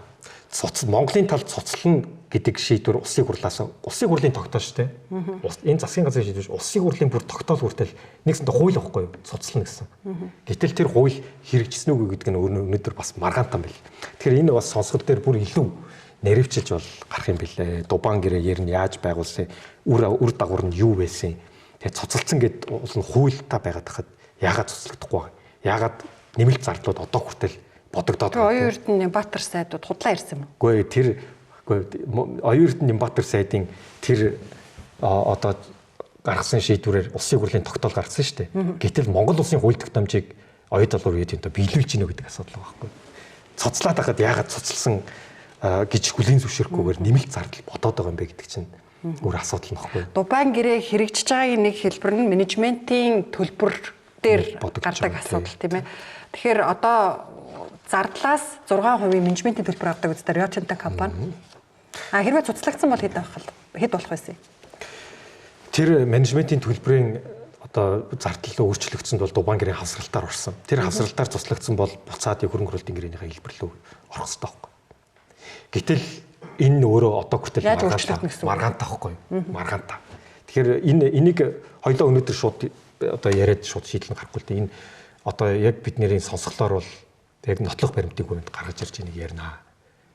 цуц Монголын талд цуцлана гэдэг шийдвэр улсын хурлаас улсын хурлын тогтоол шүү дээ. Энэ засгийн газрын шийдвэр улсын хурлын бүр тогтоол хүртэл нэгсэндээ хууль авахгүй юу? Цуцлана гэсэн. Гэтэл тэр хууль хэрэгжсэн үгүй гэдэг нь өнөөдөр бас маргаантай байл. Тэгэхээр энэ бас сонсгол дээр бүр илүү наривчилж бол гарах юм билээ. Дубайн гэрээ ер нь яаж байгуулсан, үр дагавар нь юу байсан. Тэгээ цуцалцсан гэд уул нь хуультай байгаад хахад яагаад цуцлагдахгүй байгаа? Яагаад нэмэлт зардлууд одоо хүртэл бодогдоод байна? Оюун Эрдэнэ Нямбатар сайдууд худлаа ирсэн юм уу? Үгүй тэр Оюун Эрдэнэ Нямбатар сайдын тэр одоо гаргасан шийдвэрээр улсын хурлын тогтоол гаргасан шүү дээ. Гэтэл Монгол улсын хууль тогтоомжийг оюун доллар үеийн тэнтэй биелүүлж гинэ гэдэг асуудал байгаа байхгүй. Цуцлаад байхад яагаад цуцалсан гэж хүлийн зөвшөөрөхгүйгээр нэмэлт зардал бодоод байгаа юм бэ гэдэг чинь өөр асуудал нөхгүй. Дубайн гэрээ хэрэгжиж байгаагийн нэг хэлбэр нь менежментийн төлбөр дээр гардаг асуудал тийм ээ. Тэгэхээр одоо зардлаас 6% менежментийн төлбөр авдаг үстэй Рио Тинто компани. А хэрвээ цуцлагдсан бол хэд авах хэд болох байсан юм? Тэр менежментийн төлбөрийн одоо зардал өөрчлөгдсөн бол Дубайн гэрийн хавсралтаар орсон. Тэр хавсралтаар цуцлагдсан бол буцаад хөрөнгө оруулалтын гэрээнийхээ хэлбэр рүү орох хэрэгтэй байхгүй. Гэтэл энэ нь өөрөө одоо хүртэл маргаантай байхгүй юу? Маргаантай. Тэгэхээр энэ энийг хоёлоо өнөөдөр шууд одоо яриад шууд шийдэл нь гарахгүй л дээ. Энэ одоо яг бидний сонсголоор бол яг нотлох баримтыг хүнд гаргаж ирж энийг ярина.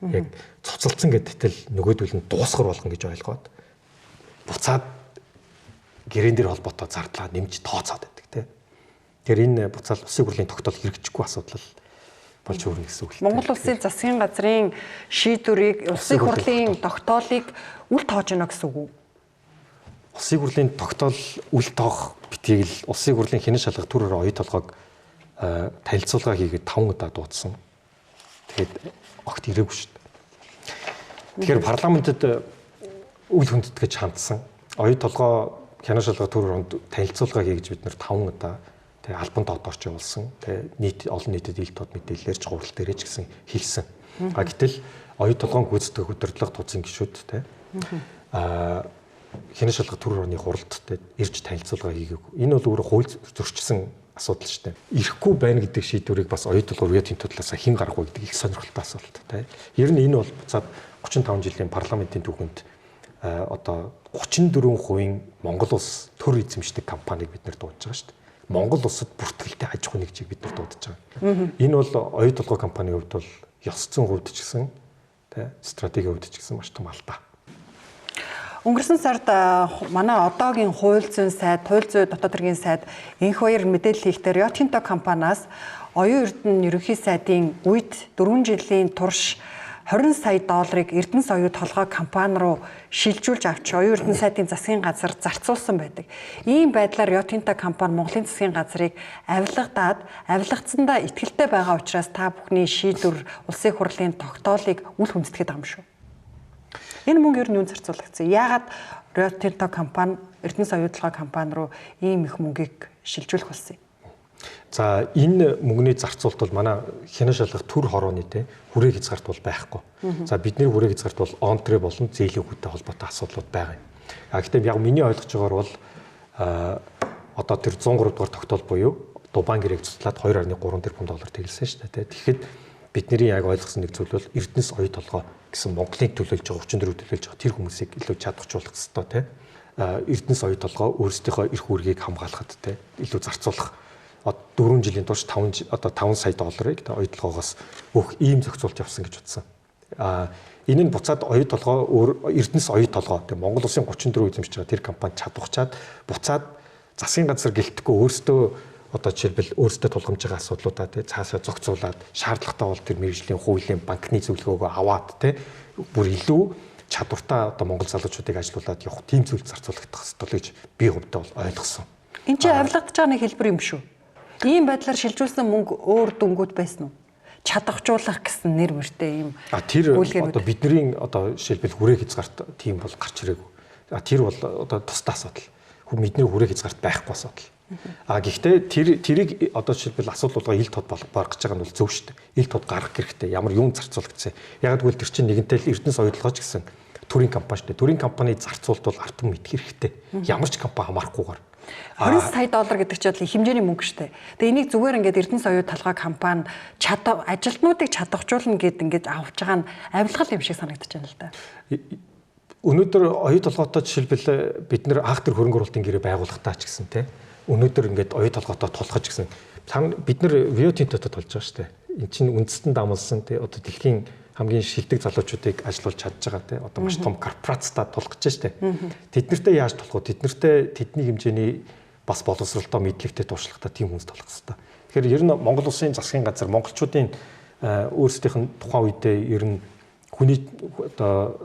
Яг цуцалцсан гэдэгтэл нөгөөдөл нь дуусгар болгон гэж ойлгоод буцаад гэрээн дээр холбоотой зардлаа нэмж тооцоод байдаг тий. Тэгэхээр энэ буцаал улсын хурлын тогтоол хэрэгжихгүй асуудал болж өөрнө гэсэн үг л. Монгол улсын засгийн газрын шийдвэрийг улсын хурлын тогтоолыг үл тоож гэнэ гэсэн үг үү? Улсын хурлын тогтоол үл тоох битгий л улсын хурлын хянан шалгах төр өрөө оюу толгойг танилцуулга хийгээд 5 удаа дуудсан. Тэгээд огт ирээгүй шүү дээ. Тэгэхээр парламентэд үл хүндэтгэж хандсан. Оюу толгой хянан шалгах төр өрөөнд танилцуулга хий гэж бид нэр 5 удаа Тэ албан тоодорч явуулсан. Тэ нийт олон нийтэд ил тод мэдээлэлээр ч хурал дээрээ ч гэсэн хэлсэн. А гэтэл оюу толгойн гүйцэтгэх удирдлага тууцын гишүүд тэ хянан шалгах төр орны хуралд тэ ирж танилцуулга хийгээгүй. Энэ бол өөрөө хууль зөрчсөн асуудал шүү дээ. Ирэхгүй байна гэдэг шийдвэрийг бас оюу толгой Рио Тинто талаас хэн гаргах вэ гэдэг их сонирхолтой асуулт тэ. Ер нь энэ бол буцаад 35 жилийн парламентын түүхэнд одоо 34% Монгол улс төр эзэмшдэг компанийг бид нэр дуудаж байгаа шүү дээ. Монгол улсад бүртгэлтэй аж ахуйн нэгжийг бид нар дуудаж байгаа. Энэ бол оюу толгой компанийн хувьд бол ёс зүйн хувьд ч гэсэн тэ стратегийн хувьд ч гэсэн маш том алдаа. Өнгөрсөн сард манай одоогийн хууль зүйн сайд, хууль зүйн дотоод хэргийн сайд энх баяр мэдээлэл хийхдээ Рио Тинто компаниас оюун эрдэнэ ерөнхий сайдын үед 4 жилийн турш 20 сая долларыг Эрдэнэс оюу толгой компани руу шилжүүлж авч оюун эрдэнэ сайдын засгийн газар зарцуулсан байдаг. Ийм байдлаар Рио Тинто компани Монголын засгийн газрыг авилгадаад, авилгацсандаа итгэлтэй байгаа учраас та бүхний шийдвэр, улсын хурлын тогтоолыг үл хүндэтгэхэд байгаа юм шүү. Энэ мөнгө ер нь юунд зарцуулагдсан? Яагаад Рио Тинто компани Эрдэнэс оюу толгой компани руу ийм их мөнгийг шилжүүлэх болсон юм? За энэ мөнгөний зарцуулалт бол манай хянан шалгах төр хорооны те хүрээг хязгаарт бол байхгүй. За бидний хүрээг хязгаарт бол онтре болон зээлийн хүүтэй холбоотой асуудлууд байгаа юм. А гэхдээ яг миний ойлгож байгаагаар бол одоо тэр 103 дугаар тогтоол буюу Дубайн гэрээг цуцлаад 2.3 тэрбум доллар тэглэсэн шүү дээ. Тэгэхэд бидний яг ойлгосон нэг зүйл бол Эрдэнэс оюу толгой гэсэн Монголыг төлөөлж байгаа 34 төлөөлж байгаа тэр хүмүүсийг илүү чадварчуулах хэрэгтэй те. Эрдэнэс оюу толгой өөрсдийнхөө эрх үүргийг хамгаалахад те илүү зарцуулах 4 жилийн турш 5 одоо 5 сая долларыг оюу толгоогоос өөх ийм зохицуулж явсан гэж утсан. Энэ нь буцаад оюу толгой өөр Эрдэнэс оюу толгой тэг Монгол улсын 34 эзэмшиж байгаа тэр компани чадварчаад буцаад засгийн газар гэлтэхгүй өөрсдөө одоо жишээлбэл өөрсдөө тулгамж байгаа асуудлуудаа тэг цаашаа зохицуулаад шаардлагатай бол тэр мэргэжлийн хуулийн банкны зөвлөгөөгөө аваад тэг бүр илүү чадвартай одоо монгол залуучуудыг ажилуулад явах тийм зүйл зарцуулагдах ёстой л гэж би хувьдаа бол ойлгосон. Энд чинь авилгадж байгаа нэг хэлбэр юм шүү. Ийм байдлаар шилжүүлсэн мөнгө өөр дүнгууд байсан уу? Чадахжуулах гэсэн нэр мөртэй ийм. Тэр одоо бидний одоо жишээлбэл хүрээг хязгаарт тийм бол гарч ирээгүй. Тэр бол одоо тусдаа асуудал. Бидний хүрээг хязгаарт байхгүй асуудал. Гэхдээ тэрийг одоо жишээлбэл асуудал болгоо ил тод баргаж байгаа нь бол зөв шүү дээ. Ил тод гаргах хэрэгтэй. Ямар юун зарцуулагдсан. Яг гэвэл тэр чинь нэгэнтэй л Эрдэнэс оюу толгой ч гэсэн төрийн компани шүү дээ. Төрийн компани зарцуулалт бол ард түмэн мэдэх хэрэгтэй. Ямар ч компани хамаарахгүйгээр. 20 сая доллар гэдэг чинь их хэмжээний мөнгө шүү дээ. Тэгээ энийг зүгээр ингээд Эрдэнэс оюу толгой компани ажилтнуудыг чадварчуулна гэд ингээд авч байгаа нь авилгал юм шиг санагдаж байна л да. Өнөөдөр оюу толгойтой жишээлбэл бид нэр анх тэр хөрөнгө оруулалтын гэрээ байгуулахдаа ч гэсэн те өнөөдөр ингээд оюу толгойтой тулах ч гэсэн бид нэр Рио Тинтотой тулж байгаа шүү дээ. Энд чинь үндэстэн дамлсан те одоо дэлхийн хамгийн шилдэг залуучуудыг ажилуулж чадж байгаа те одоо маш том корпорацтай тулах гэж штэ. Тэд нартэй яаж тулах вэ? Тэд нартэй тэдний хэмжээний бас боловсролтой мэдлэгтэй туршлагатай тийм хүмүүс тулах хэрэгтэй. Тэгэхээр ер нь Монгол улсын засгийн газар монголчуудын өөрсдийнх нь тухайн үедээ ер нь хүний одоо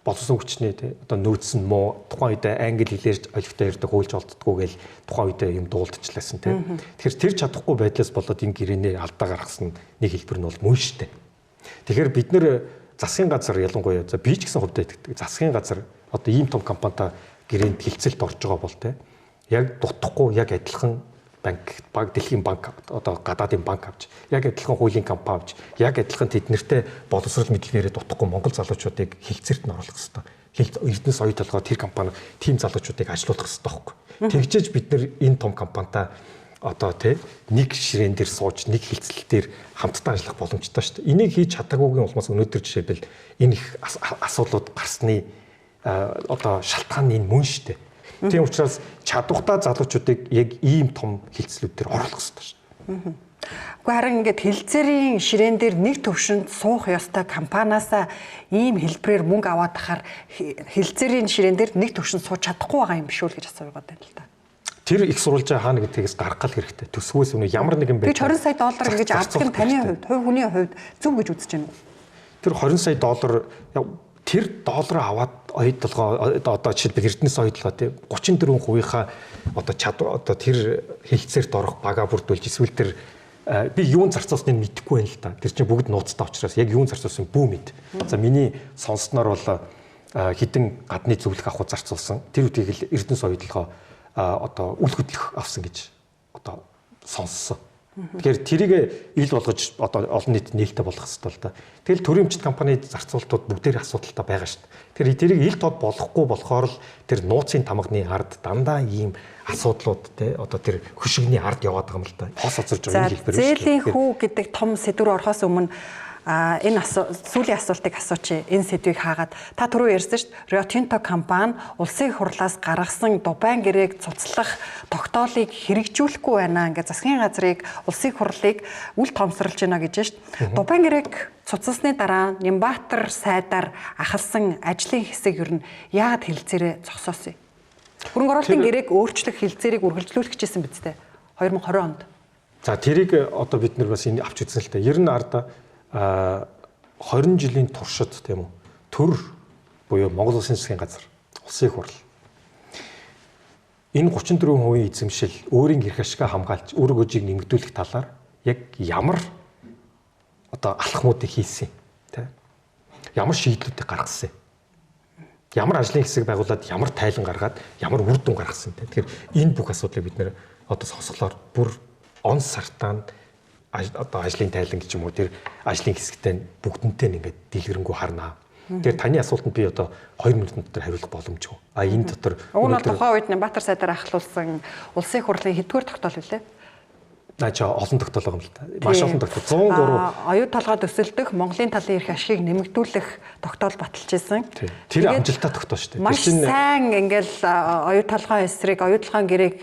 боловсон хүчний те одоо нөөц нь муу тухайн үедээ англи хэлээр олигтой ярьдаг хуульч олддггүй гэл тухайн үедээ юм дуулдчихлаасан те. Тэгэхээр тэр чадахгүй байдлаас болоод энэ гэрээнээ алдаа гаргасан нэг хэлбэр нь бол мөн штэ. Тэгэхээр бид нэр засгийн газар ялангуяа за би ч гэсэн хувьдаа итгэдэг. Засгийн газар одоо ийм том компанитай гэрээнд хилцэлд орж байгаа бол те яг дутхгүй яг адилхан банк дэлхийн банк одоо гадаадын банк авч яг адилхан хуулийн компани авч яг адилхан тэд нартэй боловсрол мэдлэгээрээ дутхгүй монгол залуучуудыг хилцэрт нь оруулах хэрэгтэй. Эрдэнэс оюу толгой тэр компани тийм залуучуудыг ажилуулах хэрэгтэй байхгүй. Тэгжээж бид нэр энэ том компанитай одоо тий нэг ширээн дээр сууж нэг хилцэл дээр хамтдаа ажиллах боломжтой шүү дээ. Энийг хийж чадаагүйгийн улмаас өнөөдөр жишээлбэл энэ их асуудлууд гарсны одоо шалтгаан нь энэ мөн шүү дээ. Тийм учраас чадвартай залуучуудыг яг ийм том хилцлүүд дээр оруулах хэрэгтэй шүү дээ. Гэхдээ харин ингээд хилцээрийн ширээн дээр нэг төвшөнд суух ёстой компаниасаа ийм хэлбэрээр мөнгө аваад тахаар хилцээрийн ширээн дээр нэг төвшөнд сууж чадахгүй байгаа юм биш үү гэж асуугаад байна л да. Тэр их сурвалжаа хаана гэдгээс гаргах гал хэрэгтэй. Төсвөөс өмнө ямар нэгэн байдлаар 20 сая доллар ингэж авдаг нь таны хувьд, хувь хүний хувьд зөв гэж үзэж байна уу? Тэр 20 сая доллар тэр доллараа аваад оюу толгой одоо жишээлбэл Эрдэнэс оюу толгой тий 34%-ийнхаа одоо чадвар одоо тэр хэлцээрт орох бага бүрдүүлж эсвэл тэр би юун зарцуулсныг мэдэхгүй байна л та. Тэр чинь бүгд нууцтай учраас яг юун зарцуулсан бүү мэд. За миний сонссноор бол хідэн гадны зөвлөх авахд зарцуулсан. Тэр үеийг л Эрдэнэс оюу толгой одоо үл хөдлөх авсан гэж одоо сонссон. Тэгэхээр тэрийг ил болгож одоо олон нийтэд нээлттэй болгох хэрэгтэй л да. Тэгэл төрийн өмчт компани зарцуулалтууд бүгдээр асуудалтай байгаа шүү дээ. Тэгэхээр тэрийг ил тод болохгүй болохоор л тэр нууцын тамганы ард дандаа ийм асуудлууд те одоо тэр хөшигний ард яваад байгаа юм л да. Хос хоцорж байгаа хэлбэр шүү дээ. Зээлийн хүү гэдэг том сэдв рүү орохоос өмнө энэ сүүлийн асуултыг асуучих. Энэ сэдвийг хаагаад та түрүү ярьсан шүү дээ. Rio Tinto компани улсын хурлаас гаргасан Дубайн гэрээг цуцлах тогтоолыг хэрэгжүүлэхгүй байна. Ингээд засгийн газрыг улсын хурлыг үл тоомсорлж байна гэж шүү дээ. Дубайн гэрээг цуцлсны дараа Нямбатар сайдаар ахалсан ажлын хэсэг ер нь яагаад хэлцээрээ зогсоосон юм? Хөрөнгө оруулалтын гэрээг өөрчлөх хэлцээрийг үргэлжлүүлэх гэжсэн биз дээ. 2020 онд. За тэрийг одоо бид нар бас энэ авч үзсэн л дээ. Ер нь арда 20 жилийн туршид тийм үү төр буюу Монгол Улсын засгийн газар улсын хурал энэ 34% эзэмшил өөрийн эрх ашгаа хамгаалж үр өгөөжийг нэмэгдүүлэх талаар яг ямар одоо алхмуудыг хийсэн тийм ямар шийдлүүдийг гаргасан, ямар ажлын хэсэг байгуулад ямар тайлан гаргаад ямар үр дүн гаргасан тийм. Тэгэхээр энэ бүх асуудлыг бид нэр одоо сонсголоор бүр он сартаанд одоо ажлын тайлан гэж юм уу тэр ажлын хэсэгтээ бүгдэнтэй нь ингээд дэлгэрэнгүй харнаа. Тэгэхээр таны асуултанд би одоо 2 минутын дотор хариулах боломжгүй. А энэ дотор уг нь тухайн үед Нямбатар сайдаар ахлуулсан улсын хурлын хэддүгээр тогтоол билээ? Наа олон тогтоол байгаа юм л та. Маш олон тогтоол. 103 оюу толгой төсөлдөх Монголын талын эрх ашигыг нэмэгдүүлэх тогтоол баталж исэн. Тэр амжилттай тогтоол шүү дээ. Маш сайн ингээл оюу толгой эсрэг оюу толгойн гэрээг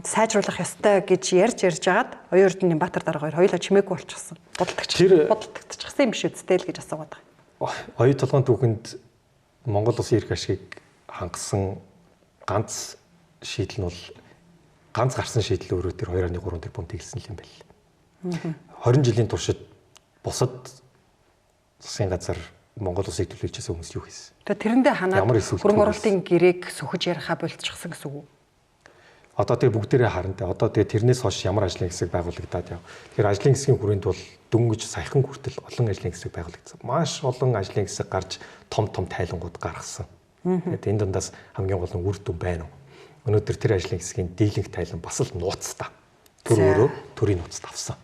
сайжруулах ёстой гэж ярьж жагаад оюу эрдэнэ Нямбатар дарга хоёр хоёулаа чимээгүй болчихсон. Бодолтогдчихсан юм биш үстэй л гэж асуугаад байгаа. Оюу толгойн түүхэнд Монгол улсын эрх ашигыг хангасан ганц шийдэл нь бол ганц гарсан шийдэл өөрөө тэр 2.3 тэрбум тэгэлсэн юм байл. 20 жилийн туршид бусад засгийн газар Монгол улсыг төлөөлж байсан хүмүүс юу хийсэн? Тэгээ тэрэндээ ханаад хөрөнгө оруулалтын гэрээг сөхөж яриха болчихсон гэсэн үг үү? Одоо тэгээ бүгдээрээ харна. Одоо тэгээ тэрнээс хойш ямар ажлын хэсэг байгуулагдаад яв. Тэгэхээр ажлын хэсгийн хүрээнд бол дөнгөж саяхан хүртэл олон ажлын хэсэг байгуулагдсан. Маш олон ажлын хэсэг гарч том том тайлангууд гаргасан. Тэгээд энэ дундаас хамгийн гол нь үр дүн байна уу? Өнөөдөр тэр ажлын хэсгийн дийлэнх тайлан бас л нууцтай. Төр өөрөө төрийн нууцд авсан.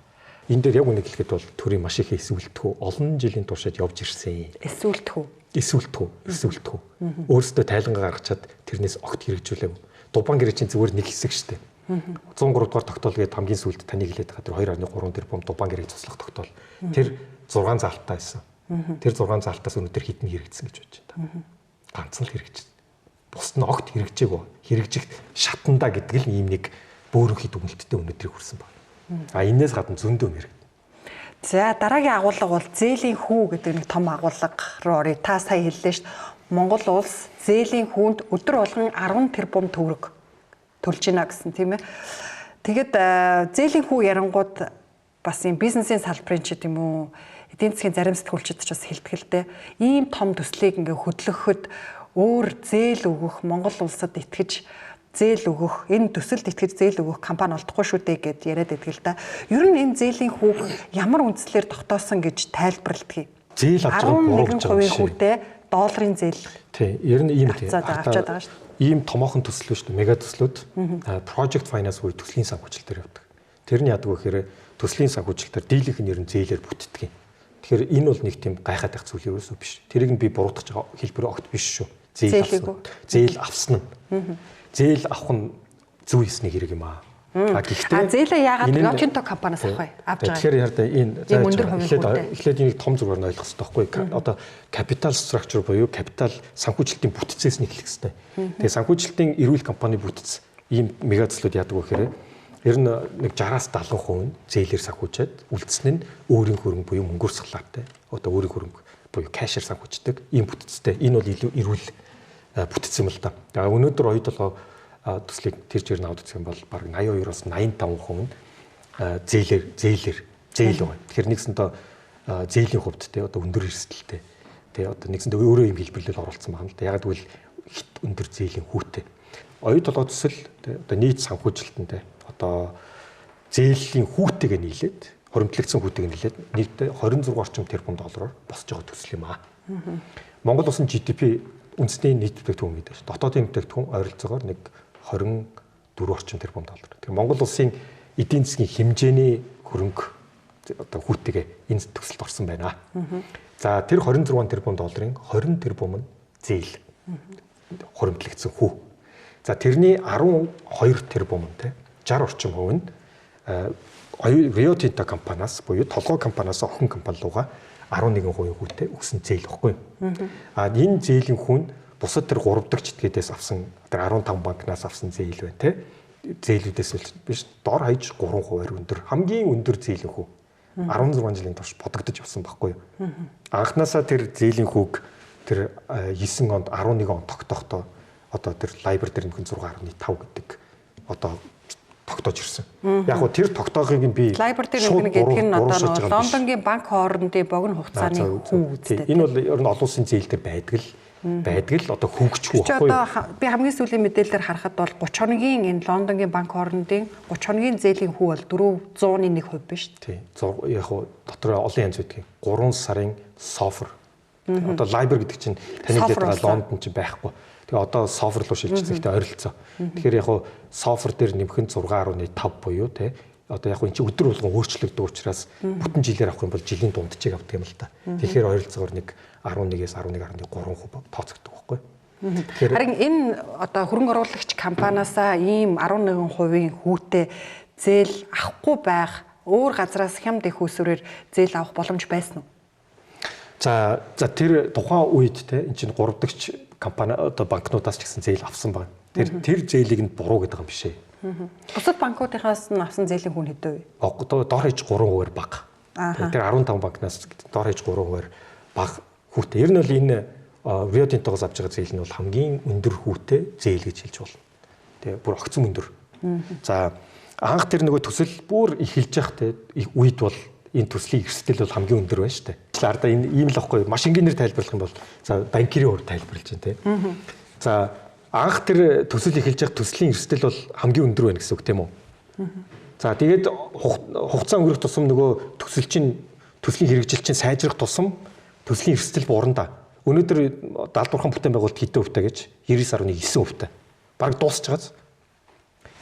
Энэ дээр яг үнийг хэлэхэд бол төрийн маш их эсвэлтгүү олон жилийн туршид явж ирсэн. Эсвэлтгүү. Эсвэлтгүү. Өөрсдөө тайлангаа гаргачаад тэрнээс огт хэрэгжүүлээгүй. Дубан гэрээ чинь зүгээр нэг хэсэг шүү дээ. 103 дугаар тогтоол гээд хамгийн сүүлд таны хэлээд байгаа тэр 2.3 тэрбум дубан гэрээг цуслах тогтоол. Тэр 6 заалттай байсан. Тэр 6 заалтаас өнөөдөр хэдэн хэрэгжсэн гэж бодож байна. Ганц нь л хэрэгжсэн. Бусд нь огт хэрэгжээгүй. Хэрэгжих шатанда гэдэг л ийм нэг бөөрөнхий дүгнэлттэй өнөөдрийг хүрсэн байна. А энээс гадна зөндөө юм хэрэгдэн. За дараагийн агуулга бол зээлийн хүү гэдэг нэг том агуулга руу оръё. Та сая хэллээ шүү дээ. Монгол улс зээлийн хүүнд өдөр болгон 10 тэрбум төгрөг төлж байна гэсэн тийм ээ. Тэгэд зээлийн хүү ярангууд бас юм бизнесийн салбарын ч гэдэм үү эдийн засгийн зарим сэтгүүлчид ч бас хэлтгэл дээ. Ийм том төслийг ингээ хөдлөхөд өөр зээл өгөх Монгол улсад итгэж зээл өгөх энэ төсөлд итгэж зээл өгөх компани олдохгүй шүү дээ гэд яриад байдаг л да. Ер нь энэ зээлийн хүүг ямар үндслээр тогтоосон гэж тайлбарладгийг. Зээл авч байгаа буруу гэж байгаа юм хүүтэй долларын зээл. Тий, ер нь ийм тий. Авчаад байгаа шүү дээ. Ийм томоохон төсөл шүү дээ. Мега төслүүд project finance буюу төслийн санхүүжилт дээр явдаг. Тэр нь яадаг вэ гэхээр төслийн санхүүжилт дээр дийлэнх нь ер нь зээлээр бүтдэг юм. Тэгэхээр энэ бол нэг тийм гайхаад байх зүйл ерөөсөө биш. Тэрийг нь би буруутгах байгаа хэлбэр огт биш шүү. Зээл авсан. Зээл авсан нь. Зээл авах нь зөв хийсний хэрэг юм аа. А гэхдээ зээлээ яагаад Rio Tinto компаниас авах вэ? Авч байгаа. Тэгэхээр яарда энэ эхлээд энийг том зүргээр нь ойлгох хэрэгтэй байхгүй. Одоо capital structure буюу капитал санхүүжилтийн бүтцээс нь эхлэх хэрэгтэй. Тэгээ санхүүжилтийн эрүүл компани бүтц ийм мега төслүүд яадаг вэ гэхээр ер нь нэг 60-аас 70% нь зээлээр санхүүжээд үлдсэн нь өөрийн хөрөнгө буюу мөнгөөр сахлаатай. Одоо өөрийн хөрөнгө буюу кэшээр санхүүждэг ийм бүтцтэй. Энэ бол илүү эрүүл бүтц юм л да. Тэгээ өнөөдөр оюу толгой төслийг тэр чигээр нь аваад үзэх юм бол бараг 82-оос 85% нь зээл байгаа. Тэгэхээр нэгсэндээ зээлийн хувьд те одоо өндөр эрсдэлтэй. Тэ одоо нэгсэндээ өөрөө юм хэлбэрлэл оруулсан байна л да. Яг гэвэл хит өндөр зээлийн хүүтэй. Оюу толгой төсөл те одоо нийт санхүүжилтэнд те одоо зээлийн хүүтэйгээ нийлээд хоримтлагдсан хүүтэйгээ нийлээд нийтдээ 26 орчим тэрбум доллараар босч байгаа төсөл юм аа. Монгол улсын GDP үндэсний нийт бүтээгдэхүүн гэдэг чинь дотоодын бүтээгдэхүүн ойролцоогоор нэг 24 орчим тэрбум доллар. Тэгэхээр Монгол улсын эдийн засгийн хэмжээний хөрөнгө одоо хүүтэйгээ энэ төсөлд орсон байна. За тэр 26 тэрбум долларын 20 тэрбум нь зээл хуримтлагдсан хүү. За тэрний 12 тэрбум нь те 60 орчим хувь нь Rio Tinto компаниас буюу толгой компаниас охин компани руугаа 11% хүүтэй өгсөн зээл баггүй. А энэ зээлийн хүн бусад тэр 3 дахь читгээдээс авсан тэр 15 банкнаас авсан зээл байна те. Зээлүүдээс биш дор хаяж 3%-аар өндөр, хамгийн өндөр зээлийн хүү 16 жилийн турш бодогдож явсан баггүй. Анхнаасаа тэр зээлийн хүүг тэр 9 онд 11 он тогтохдоо одоо тэр LIBOR дээр нөхөн 6.5 гэдэг одоо тогтоож ирсэн. Яг гоо тэр тогтоогыг нь би LIBOR дээр нөхөн гэдэг нь одоо Лондонгийн банк хоорондын богино хугацааны хүү үстэй. Энэ бол ер нь олон улсын зээл дээр байдаг л одоо хөнгөчгүй байхгүй юу? Одоо би хамгийн сүүлийн мэдээлэлээр харахад бол 30 хоногийн энэ Лондонгийн банк хоорондын 30 хоногийн зээлийн хүү бол 401% биш. Тийм. Яг хуу дотор олон янз байдгийг 3 сарын SOFR. Одоо LIBOR гэдэг чинь таны хэлээд байгаа Лондон чинь байхгүй. Тэгээ одоо SOFR руу шилжчихсэн, гэхдээ ойролцоо. Тэгэхээр яг хуу SOFR дээр нэмэх нь 6.5 буюу те одоо яг энэ чинь өдөр болгон өөрчлөгдөв учраас бүтэн жилээр авах юм бол жилийн дунджийг авдаг юм л да. Тэгэхээр ойролцоогоор нэг 11-ээс 11.3% тооцогддог байхгүй. Тэгэхээр харин энэ одоо хөрөнгө оруулагч компаниасаа ийм 11% хүүтэй зээл авахгүй байх өөр газраас хямд их усүрээр зээл авах боломж байсан уу? За тэр тухайн үед те энэ чинь 3 дахь компани одоо банкнуудаас ч гэсэн зээл авсан байна. Тэр зээлийг нь буруу гэдэг юм биш ээ. Бусад банкуудынхаас нь авсан зээлийн хүн хэдэн вэ? Одоо дор хаяж 3%-аар бага. Тэр 15 банкнаас дор хаяж 3%-аар бага хүүтэй. Ер нь бол энэ Rio Tinto-гоос авч байгаа зээл нь бол хамгийн өндөр хүүтэй зээл гэж хэлж болно. Тэгээ бүр огцом өндөр. За анх тэр нөгөө төсөл бүр эхэлж явах те үед бол энэ төслийн эрсдэл бол хамгийн өндөр байна шүү дээ. Ардаа энэ ийм л ахгүй маш энгийнээр тайлбарлах юм бол за банкирийн хувьд тайлбарлаж байна те. За анх тэр төсөл эхэлж явах төслийн эрсдэл бол хамгийн өндөр байна гэсэн үг тийм үү? За тэгээд хугацаа өнгөрөх тусам нөгөө төсөл чинь төслийн хэрэгжил чинь сайжрах тусам төслийн эрсдэл буурна да. Өнөөдөр 70 бүтээн байгуулалт хэдэн хувьтай гэж 99.9%. Бараг дуусч байгаас.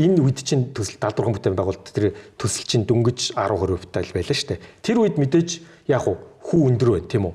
Энэ үед чинь төсөл 74 бүтээн байгуулалт тэр төсөл чинь дөнгөж 10-20% тал байлаа шүү дээ. Тэр үед мэдээж яг хүү өндөр байна тийм үү?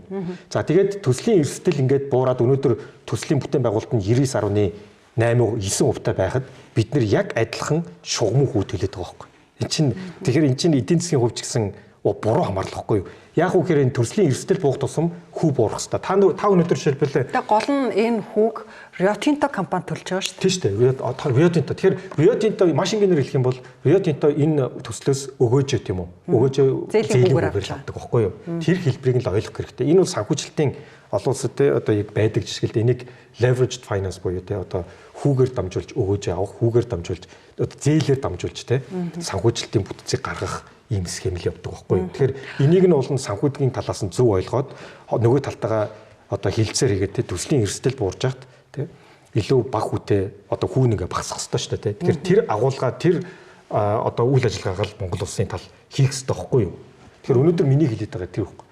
За тэгээд төслийн эрсдэл ингээд буураад өнөөдөр төслийн бүтээн байгуулалт нь 99.8 9% байхад бид нэр яг адилхан шугамн хүү төлөөд байгаа байхгүй. Энд чинь тэгэхээр эн чинь эдийн засгийн хувьд ч гэсэн буруу хамаарлахгүй юу? Яг үхээр энэ төслийн эрсдэл буух тусам хүү буурах хэвээр. Та өнөөдөр жишээлбэл тэгээ гол нь энэ хүүг Rio Tinto компани төлж байгаа шүү дээ. Тийм шүү дээ. Rio Tinto. Тэгэхээр Rio Tinto маш энгийнээр хэлэх юм бол Rio Tinto энэ төслөөс өгөөжөө тийм үү? Өгөөжөө зээлийн хүүгээр авдаг байхгүй юу? Тэр хэлбэрийг л ойлгох хэрэгтэй. Энэ бол санхүүжилтийн олон улсад те одоо яг байдаг жишгэлт энийг leveraged finance буюу те одоо хүүгээр дамжуулж өгөөжөө авах, хүүгээр дамжуулж одоо зээлээр дамжуулж те санхүүжилтийн бүтцийг гаргах ийм схем л явдаг байхгүй юу. Тэгэхээр энийг нь бол санхүүгийн талаас нь зөв ойлгоод нөгөө талтайгаа одоо хилцээр хийгээд те төслийн эрсдэл буурж яхад те илүү бага хүүтэй одоо хүүн ингээ багасах ёстой шүү дээ те. Тэгэхээр тэр агуулга тэр одоо үйл ажиллагаагаа л Монгол улсын тал хийх ёстой байхгүй юу. Тэгэхээр өнөөдөр миний хэлээд байгаа тэр байхгүй.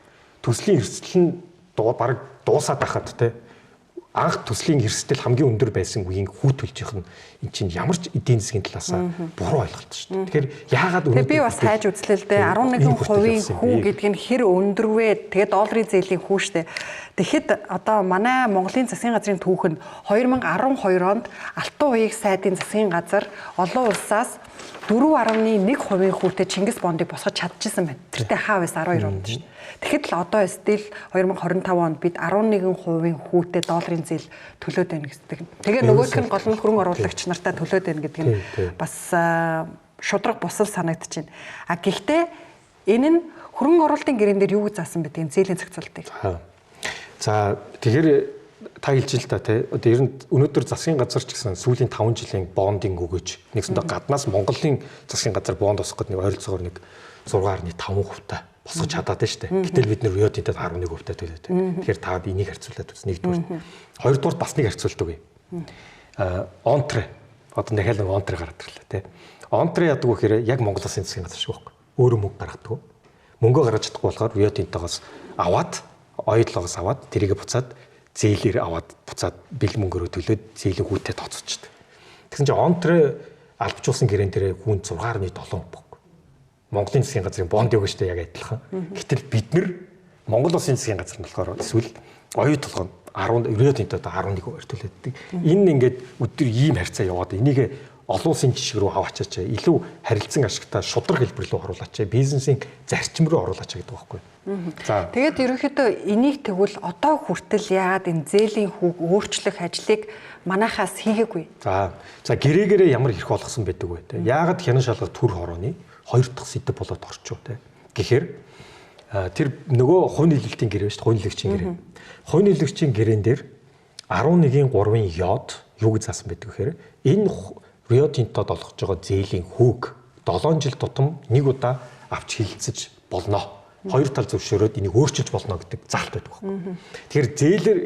Төслийн эрсдэл нь бараг дуусаад байхад те анх төслийн эрсдэл хамгийн өндөр байсан үеийн хүү төлж явах нь эн чинь ямар ч эдийн засгийн талаасаа буруу ойлголт шүү дээ. Тэгэхээр яагаад өнөөдөр би бас хайж үзлээ л дээ 11% хүү гэдэг нь хэр өндөр вэ? Тэгээд долларын зээлийн хүү шүү дээ. Тэгэхэд одоо манай Монголын засгийн газрын түүх нь 2012 онд Алтан уяг сайдын засгийн газар олон улсаас 4.1% хүүтэй Чингис бондыг босгож чадчихсан байна. Тэртээ хаа байсан 12 онд шүү дээ. Тэгэхэд л одоо стил 2025 онд бид 11% хүүтэй долларын зээл төлөөд байна гэдэг. Тэгээ нөгөөх нь гол нь хөрөнгө оруулагч нартай төлөөд байна гэдэг нь бас шудраг бусал санагдчихэв. А гэхдээ энэ нь хөрөнгө оруулалтын гэрээн дээр юу гэж заасан бэ гэдэг зээлийн зохицуултыг. За тэгэхээр та хэлж л та тий. Одоо ер нь өнөөдөр засгийн газар ч гэсэн сүүлийн 5 жилийн бондын өгөөж нэгсэндээ гаднаас Монголын засгийн газар бонд босгох гэдэг нэг ойролцоогоор нэг 6.5% та босгож чадаад байна шүү дээ. Гэтэл бид нэр Rio Tinto-д 11% та төлөөд. Тэгэхээр та энийг харьцуулаад үз нэгдүгээр. Хоёрдугаар бас нэг харьцуулдаг юм. Онтре. Одоо дахиад нэг онтре гараад ирлээ тий. Онтре яадаг вэ гэхээр яг Монгол улсын засгийн газар шиг байхгүй. Өөрөө мөнгө гаргадаг. Мөнгө гаргаж чадахгүй болохоор Rio Tinto-гоос аваад, оюутлогоос аваад тэрийг буцаад зээлээр аваад буцаад бэлэн мөнгөөрөө төлөөд зээлийн хүүтэй тооцоочдөг. Тэгсэн чинь онтре албажуулсан гэрээн дээр хүн 6.7 байхгүй. Монголын засгийн газрын бонд юу гэжтэй яг адилхан. Гэтэл бид нар Монгол улсын засгийн газар нь болохоор эсвэл оюу толгой 10 Рио Тинто одоо 11% төлөөддөг. Энэ ингээд өдөр ийм харьцаа яваад энийг олон улсын жишг рүү аваачаач, илүү харилцан ашигтай шударга хэлбэр рүү оруулаач, бизнесийн зарчим рүү оруулаач гэдэг байхгүй. За тэгээд ерөнхийдөө энийг тэгвэл одоо хүртэл яагаад энэ зээлийн хүүг өөрчлөх ажлыг манайхаас хийгээгүй? За гэрээгээрээ ямар хэрэг болгосон байдаг вэ те? Яагаад хянан шалгах төр хорооны хоёр дахь сэдэв болоод орчив те? Гэхээр тэр нөгөө хувь нийлүүлэлтийн гэрээ шүү дээ, хувь нийлэгчийн гэрээ. Хувь нийлэгчийн гэрээн дээр 11-ийн 3-ын йод юу гэж заасан байдаг гэхээр энэ Рио Тинтод олгож байгаа зээлийн хүүг 7 жил тутам нэг удаа авч хилцэж болно. Хоёр тал зөвшөөрөөд энийг өөрчилж болно гэдэг заалт байдаг байхгүй. Тэгэхээр зээлэр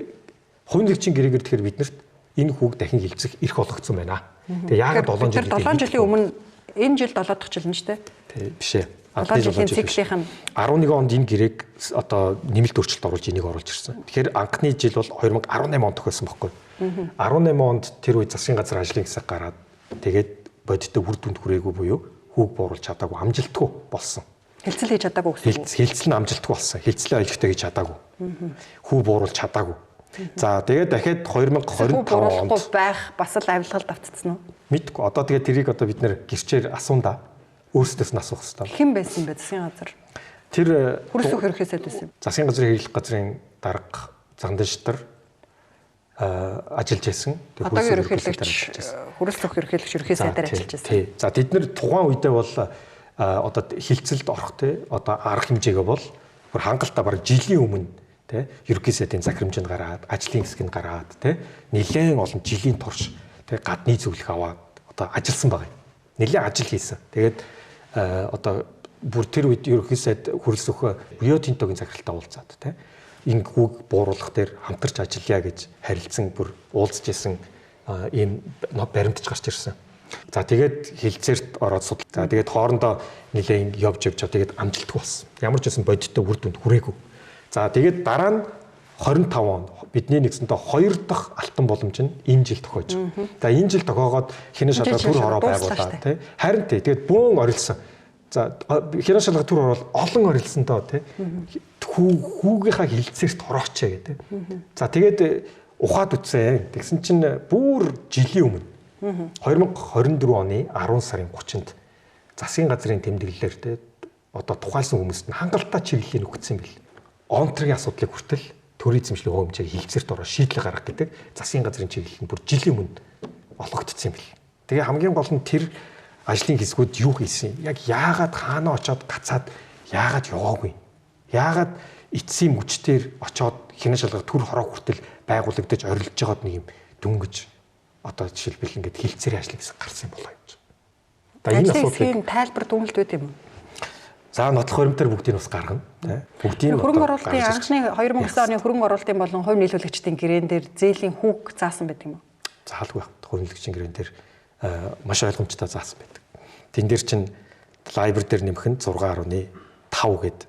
хувь нийлэгчийн гэрээгээр тэгэхээр биднэрт энэ хүүг дахин хилцэх эрх олгогдсон байна. Тэгээ яагаад 7 жил 7 жилийн өмнө энэ жил 7 дахь жил нь шүү дээ. Тий, биш ээ. 7 жилийн циклийнх нь 11 онд энэ гэрээг одоо нэмэлт өөрчлөлт оруулж энийг оруулж ирсэн. Тэгэхээр анхны жил бол 2018 онд тохиолсон байхгүй. 18 онд тэр үе засгийн газар ажлын хэсэг гараад тэгээд бодиттой үр дүнд хүрээгүй буюу хүүг бууруулж чадаагүй, амжилтгүй болсон. Хэлцэл хийж чадаагүй гэсэн үг. Хэлцэл нь амжилтгүй болсон. Хэлцлээ аюултай хийж чадаагүй. Хүү бууруулж чадаагүй. За тэгээд дахиад 2025 онд байх бас л авилгалд автцсан уу? Мэдгүй. Одоо тэгээд тэрийг одоо бид нэр гэрчээр асуунда өөрсдөөс нь асуух хэрэгтэй. Хэн байсан бэ засгийн газар? Тэр хөрс өх ерөнхий сайд байсан юм. Засгийн газрын хэрэглэх газрын дарга Зандан шатар ажиллаж байсан. Одоо ерөнхийлөгч хөрөлц өх ерөнхийлөгч ерөнхий сайдаар ажиллаж байсан. Тий. За тэд нэр тухайн үедээ бол одоо хилцэлд орох те одоо арга хэмжээгээ бол бүр хангалттай бараг жилийн өмнө те ерөнхий сайдын захирамжинд гараад ажлын хэсэг нь гараад те нэлээд олон жилийн турш те гадны зөвлөх аваад одоо ажилласан байгаа юм. Нэлээд ажил хийсэн. Тэгээд одоо бүр тэр үед ерөнхий сайд хөрөлц өх Рио Тинтогийн захиралтай уулзаад те энэ хүүг бууруулах дээр хамтарч ажиллая гэж харилцсан бүр уулзж исэн ийм баримтж гарч ирсэн. За тэгээд хилцээрт ороод судал. За тэгээд хоорондоо нэлээд явж явж тэгээд амжилтгүй болсон. Ямар ч байсан бодиттой үр дүнд хүрээгүй. За тэгээд дараа нь 25 он бидний нэгсэндээ хоёр дахь алтан боломж нь энэ жил тохиож. За энэ жил тохиогоод хинэн шалгаа төр хороо байгуулаад тий. Харин тий тэгээд бөөн орилсон. За хинэн шалгаа төр хороо олон орилсон доо тий. Хүүгийнхаа хилцээрт орооч гэдэг. За тэгээд ухаад үтсэн. Тэгсэн чинь бүр жилийн өмнө 2024 оны 10 сарын 30-нд засгийн газрын тэмдэглэлээр те одоо тухайлсан хүмүүст нь хангалттай чиглэлийн өгсөн бэл. Онтрогийн асуудлыг хүртэл төрийн эзэмшлийн хувь хэмжээг хилцээрт ороо шийдэл гаргах гэдэг засгийн газрын чиглэл нь бүр жилийн өмнө олгогдсон юм бэл. Тэгээ хамгийн гол нь тэр ажлын хэсгүүд юу хийсэн? Яг яагаад хаана очоод гацаад яагаад яваагүй? Яагаад эцсийн мөчтөр очоод хянан шалгах төр хороо хүртэл байгуулагдаж орилж байгаад нэг юм дөнгөж одоо жишээлбэл ингээд хилцээрийн ажлын хэсэг гарсан юм болоо гэж. За энэ асуудлыг тайлбар дүгнэлт байт юм уу? За нотлох хоримтар бүгдийг бас гаргана тий. Бүгдийг хөрөнгө оруулалтын анхны 2009 оны хөрөнгө оруулалтын болон хувь нийлүүлэгчдийн гэрээн дээр зээлийн хүүг заасан байдаг юм уу? Заалгүй байх. Хувь нийлүүлэгчдийн гэрээн дээр маш ойлгомжтой заасан байдаг. Тэн дээр чинь лайбер дээр нэмэх нь 6.5 гээд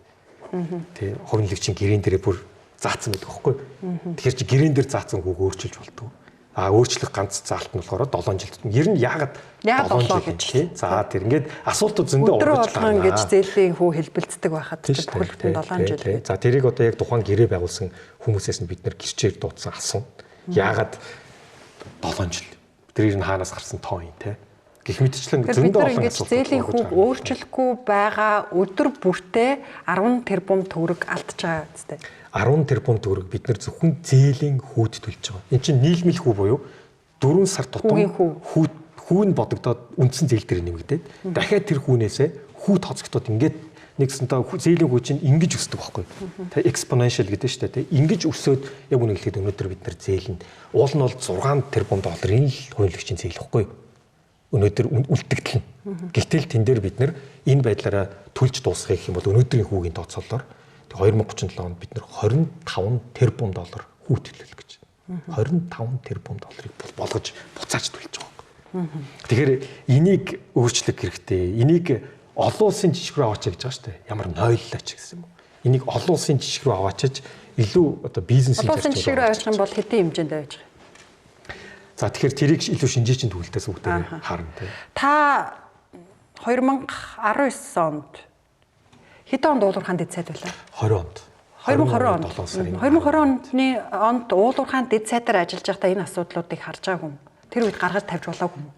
тий хувь нийлүүлэгчдийн гэрээн дээрээ бүр заасан байдаг байхгүй. Тэгэхээр чи гэрээн дээр заасан хүүг өөрчилж болдгоо. А өөрчлөх ганц заалт нь болохоор 7 жил тутам. Ер нь яагаад 7 жил гэж тий? За тэр ингээд асуултууд зөндөө ургаж гарна. Ингэж зээлийн хүү хэлбэлцдэг байхад бүхэл бүтэн 7 жил. За тэрийг одоо яг тухайн гэрээ байгуулсан хүмүүсээс нь бид нэр гэрчээр дуудсан асуун. Яагаад 7 жил? Тэр ер нь хаанаас гарсан тоо юм те? Гэх мэтчлэн зөндөө олон асуулт. Зээлийн хүүг өөрчлөхгүй байгаа өдөр бүртээ 10 тэрбум төгрөг алдж байгаа үстэй. 10 тэрбум төгрөг бид нэр зөвхөн зээлийн хүүд төлж байгаа. Энд чинь нийлмэл хүү буюу 4 сар тутам хүү нь бодогдоод үндсэн зээл дээр нэмэгдээд дахиад тэр хүүнээсээ хүү тооцогдоод ингээд нэгсэнтэй зээлийн хүү чинь ингэж өсдөг байхгүй. Тэ exponential гэдэг шүү дээ. Тэ ингэж өсөөд яг үнэ хэлэхэд өнөөдөр бид нар зээл нь уул нь бол 6 тэрбум долларын л хувилагчийн зээл байхгүй. Өнөөдөр үлдэгдэл нь. Гэтэл тэн дээр бид нар энэ байдлаараа төлж дуусгах юм бол өнөөдрийн хүүгийн тооцоололоор 2037 онд бид нар 25 тэрбум доллар хүү төлөх гэж. 25 тэрбум долларыг болгож буцааж төлж байгаа юм. Тэгэхээр энийг өөрчлөх хэрэгтэй. Энийг олон улсын жишг рүү аваачаа гэж байгаа шүү дээ. Ямар нойллаач гэсэн юм уу? Энийг олон улсын жишг рүү аваачаж илүү одоо бизнесийн зарчим жишг рүү аваачих юм бол хэдийн хэмжээнд аваачих юм? За тэгэхээр тэрийг илүү шинжээчин төгөлтөөс бүгдээр харна тий. Та 2019 онд хэдэн онд Уулуурхаан дэд сайд байлаа? 20 онд. 2020 онд. 2020 онд Уулуурхаан дэд сайдаар ажиллаж байхдаа энэ асуудлуудыг харж байгаагүй юм. Тэр үед гаргаж тавьж болоогүй юм.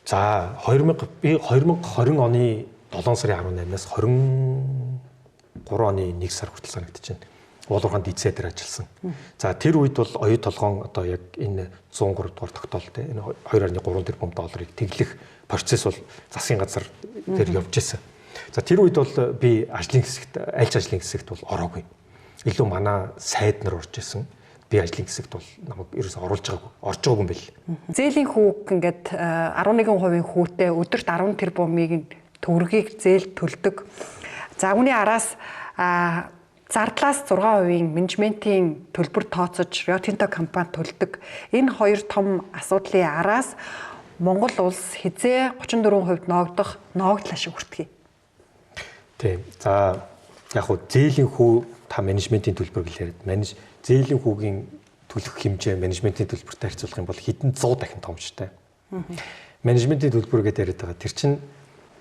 За 2020 оны 7 сарын 18-наас 23 оны 1 сар хүртэл санагдаж байна. Уулуурхаан дэд сайдаар ажилласан. За тэр үед бол оюу толгоон одоо яг энэ 103 дугаар тогтоол те энэ 2.3 тэрбум долларыг тэглэх процесс бол засгийн газар дээр явж байсан. За тэр үед бол би ажлын хэсэгт аль ч ажлын хэсэгт бол ороогүй. Илүү манай сайд нар орж исэн. Би ажлын хэсэгт бол намайг ерөөсөө оруулж байгаагүй. Орж байгаагүй юм байл. Зээлийн хүүг ингээд 11% хүүтэй өдөрт 10 тэрбумыг төгрөгийг зээл төлдөг. За үүний араас зардлаас 6% менежментийн төлбөр тооцож Rio Tinto компани төлдөг. Энэ хоёр том асуудлын араас Монгол улс хизээ 34% ноогдох ноогдол ашиг хүртгий. Тийм. За яг хуу зээлийн хүү та менежментийн төлбөр гэлээ. Зээлийн хүүгийн төлөх хэмжээ менежментийн төлбөртэй харьцуулах юм бол хэдэн 100 дахин том шүү дээ. Менежментийн төлбөр гэдээ яриад байгаа. Тэр чинь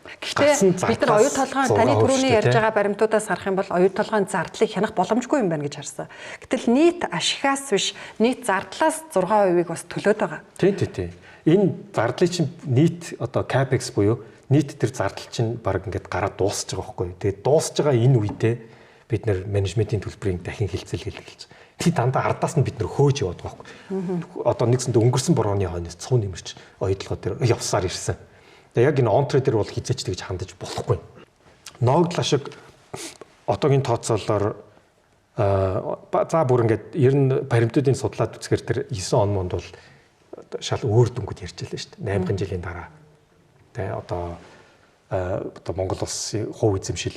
Гэхдээ бид нар оюу толгойн таны түрүүний ярьж байгаа баримтуудаас харах юм бол оюу толгойн зардлыг хянах боломжгүй юм байна гэж харсан. Гэтэл нийт ашигаас биш нийт зардлаас 6%-ийг бас төлөөд байгаа. Тийм. Энэ зардлыг чинь нийт одоо capex буюу нийт тэр зардал чинь баг ингээд гараад дуусч байгаа байхгүй юу. Тэгээд дуусч байгаа энэ үедээ бид нэр менежментийн төлбөрийг дахин хилцэл гэлж. Тэг дандаа ардаас нь бид нэр хөөж яваад байгаа байхгүй. Одоо нэгсэндээ өнгөрсөн борооны хойноос цуу нэмэрч оюу толгой дээр явсаар ирсэн. Тэгээ яг энэ онтре дээр бол хизээч тэгж хандаж болохгүй. Ноогдол ашиг одоогийн тооцоолоор за бүр ингээд ер нь баримтуудын судлаад үзэхээр тэр 9 он монд бол шал өөр дүнгууд ярьж байлаа шүү дээ. 8 жилийн дараа тэ одоо Монгол улсын хувь эзэмшил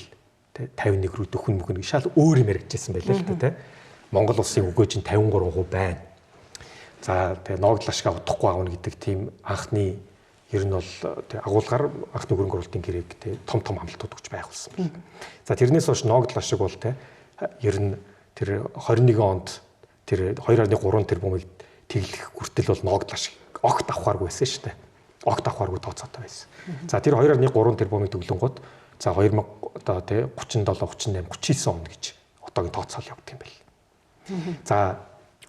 тэ 51 рүү дөхөн мөхөн шал өөр юм яригдчихсан байлаа л да тэ. Монгол улсын өгөөж нь 53% байна. За тэгээ ноогдол ашгаа удахгүй авна гэдэг тийм анхны ер нь бол агуулгаар анхны хөрөнгө оруулалтын гэрээг тэ том том амлалтууд өгч байгуулсан байна. За тэрнээс хойш ноогдол ашиг бол тэ ер нь тэр 21 онд тэр 2.3 тэрбумыг тэглэх хүртэл бол ноогдол ашиг огт авахааргүй байсан шүү дээ. Огт авахааргүй тооцоотой байсан. За тэр 2.3 тэрбумыг төглөнгууд за 2000 одоо тэ 37 38 39 он гэж одоогийн тооцоол явдаг юм байна. За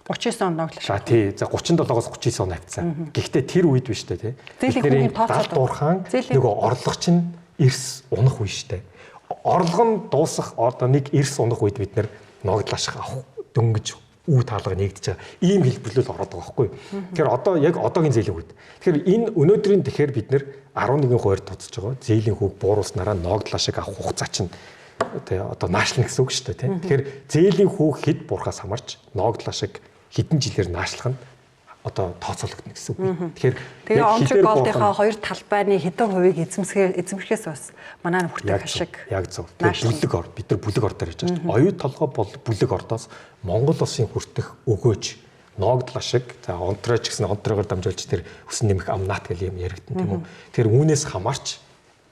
39 он ноогдол. За тий. За 37-оос 39 он хавцаа. Гэхдээ тэр үед биш үү тий. Бидний тооцоол нөгөө орлого чинь эрс унах үе шүү дээ. Орлого нь дуусах одоо нэг эрс унах үед бид нэр ноогдол ашиг авах дөнгөж үе таалга нэгдэж байгаа. Ийм хэлбэрлэл ороод байгаа байхгүй юу. Тэгэхээр одоо яг одоогийн зээлийн үед. Тэгэхээр энэ өнөөдрийн тэгэхээр бид нэр 11%-аар тооцож байгаа. Зээлийн хүүг бууруулснараа ноогдол ашиг авах хугацаа чинь тий одоо наашлна гэсэн үг шүү дээ тий. Тэгэхээр зээлийн хүүг хэд буурахаас хамаарч ноогдол ашиг хэдэн жилээр наашлах нь одоо тооцоологдно гэсэн үг. Тэгэхээр тэгээ Онтри Голдынхаа хоёр талбайны хэдэн хувийг эзэмшихээс бас манай хүртэх ашиг. Яг зөв. Тэгэхээр бүлэг ор бид нар бүлэг ордоор ярьж байгаа шүү дээ. Оюу толгой бол бүлэг ордоос Монгол улсын хүртэх өгөөж ноогдол ашиг за онтрой ч гэсэн онтройгоор дамжуулж тэр өсөн нэмэх амнат гэл юм яригдана тийм үү. Тэгэхээр үүнээс хамаарч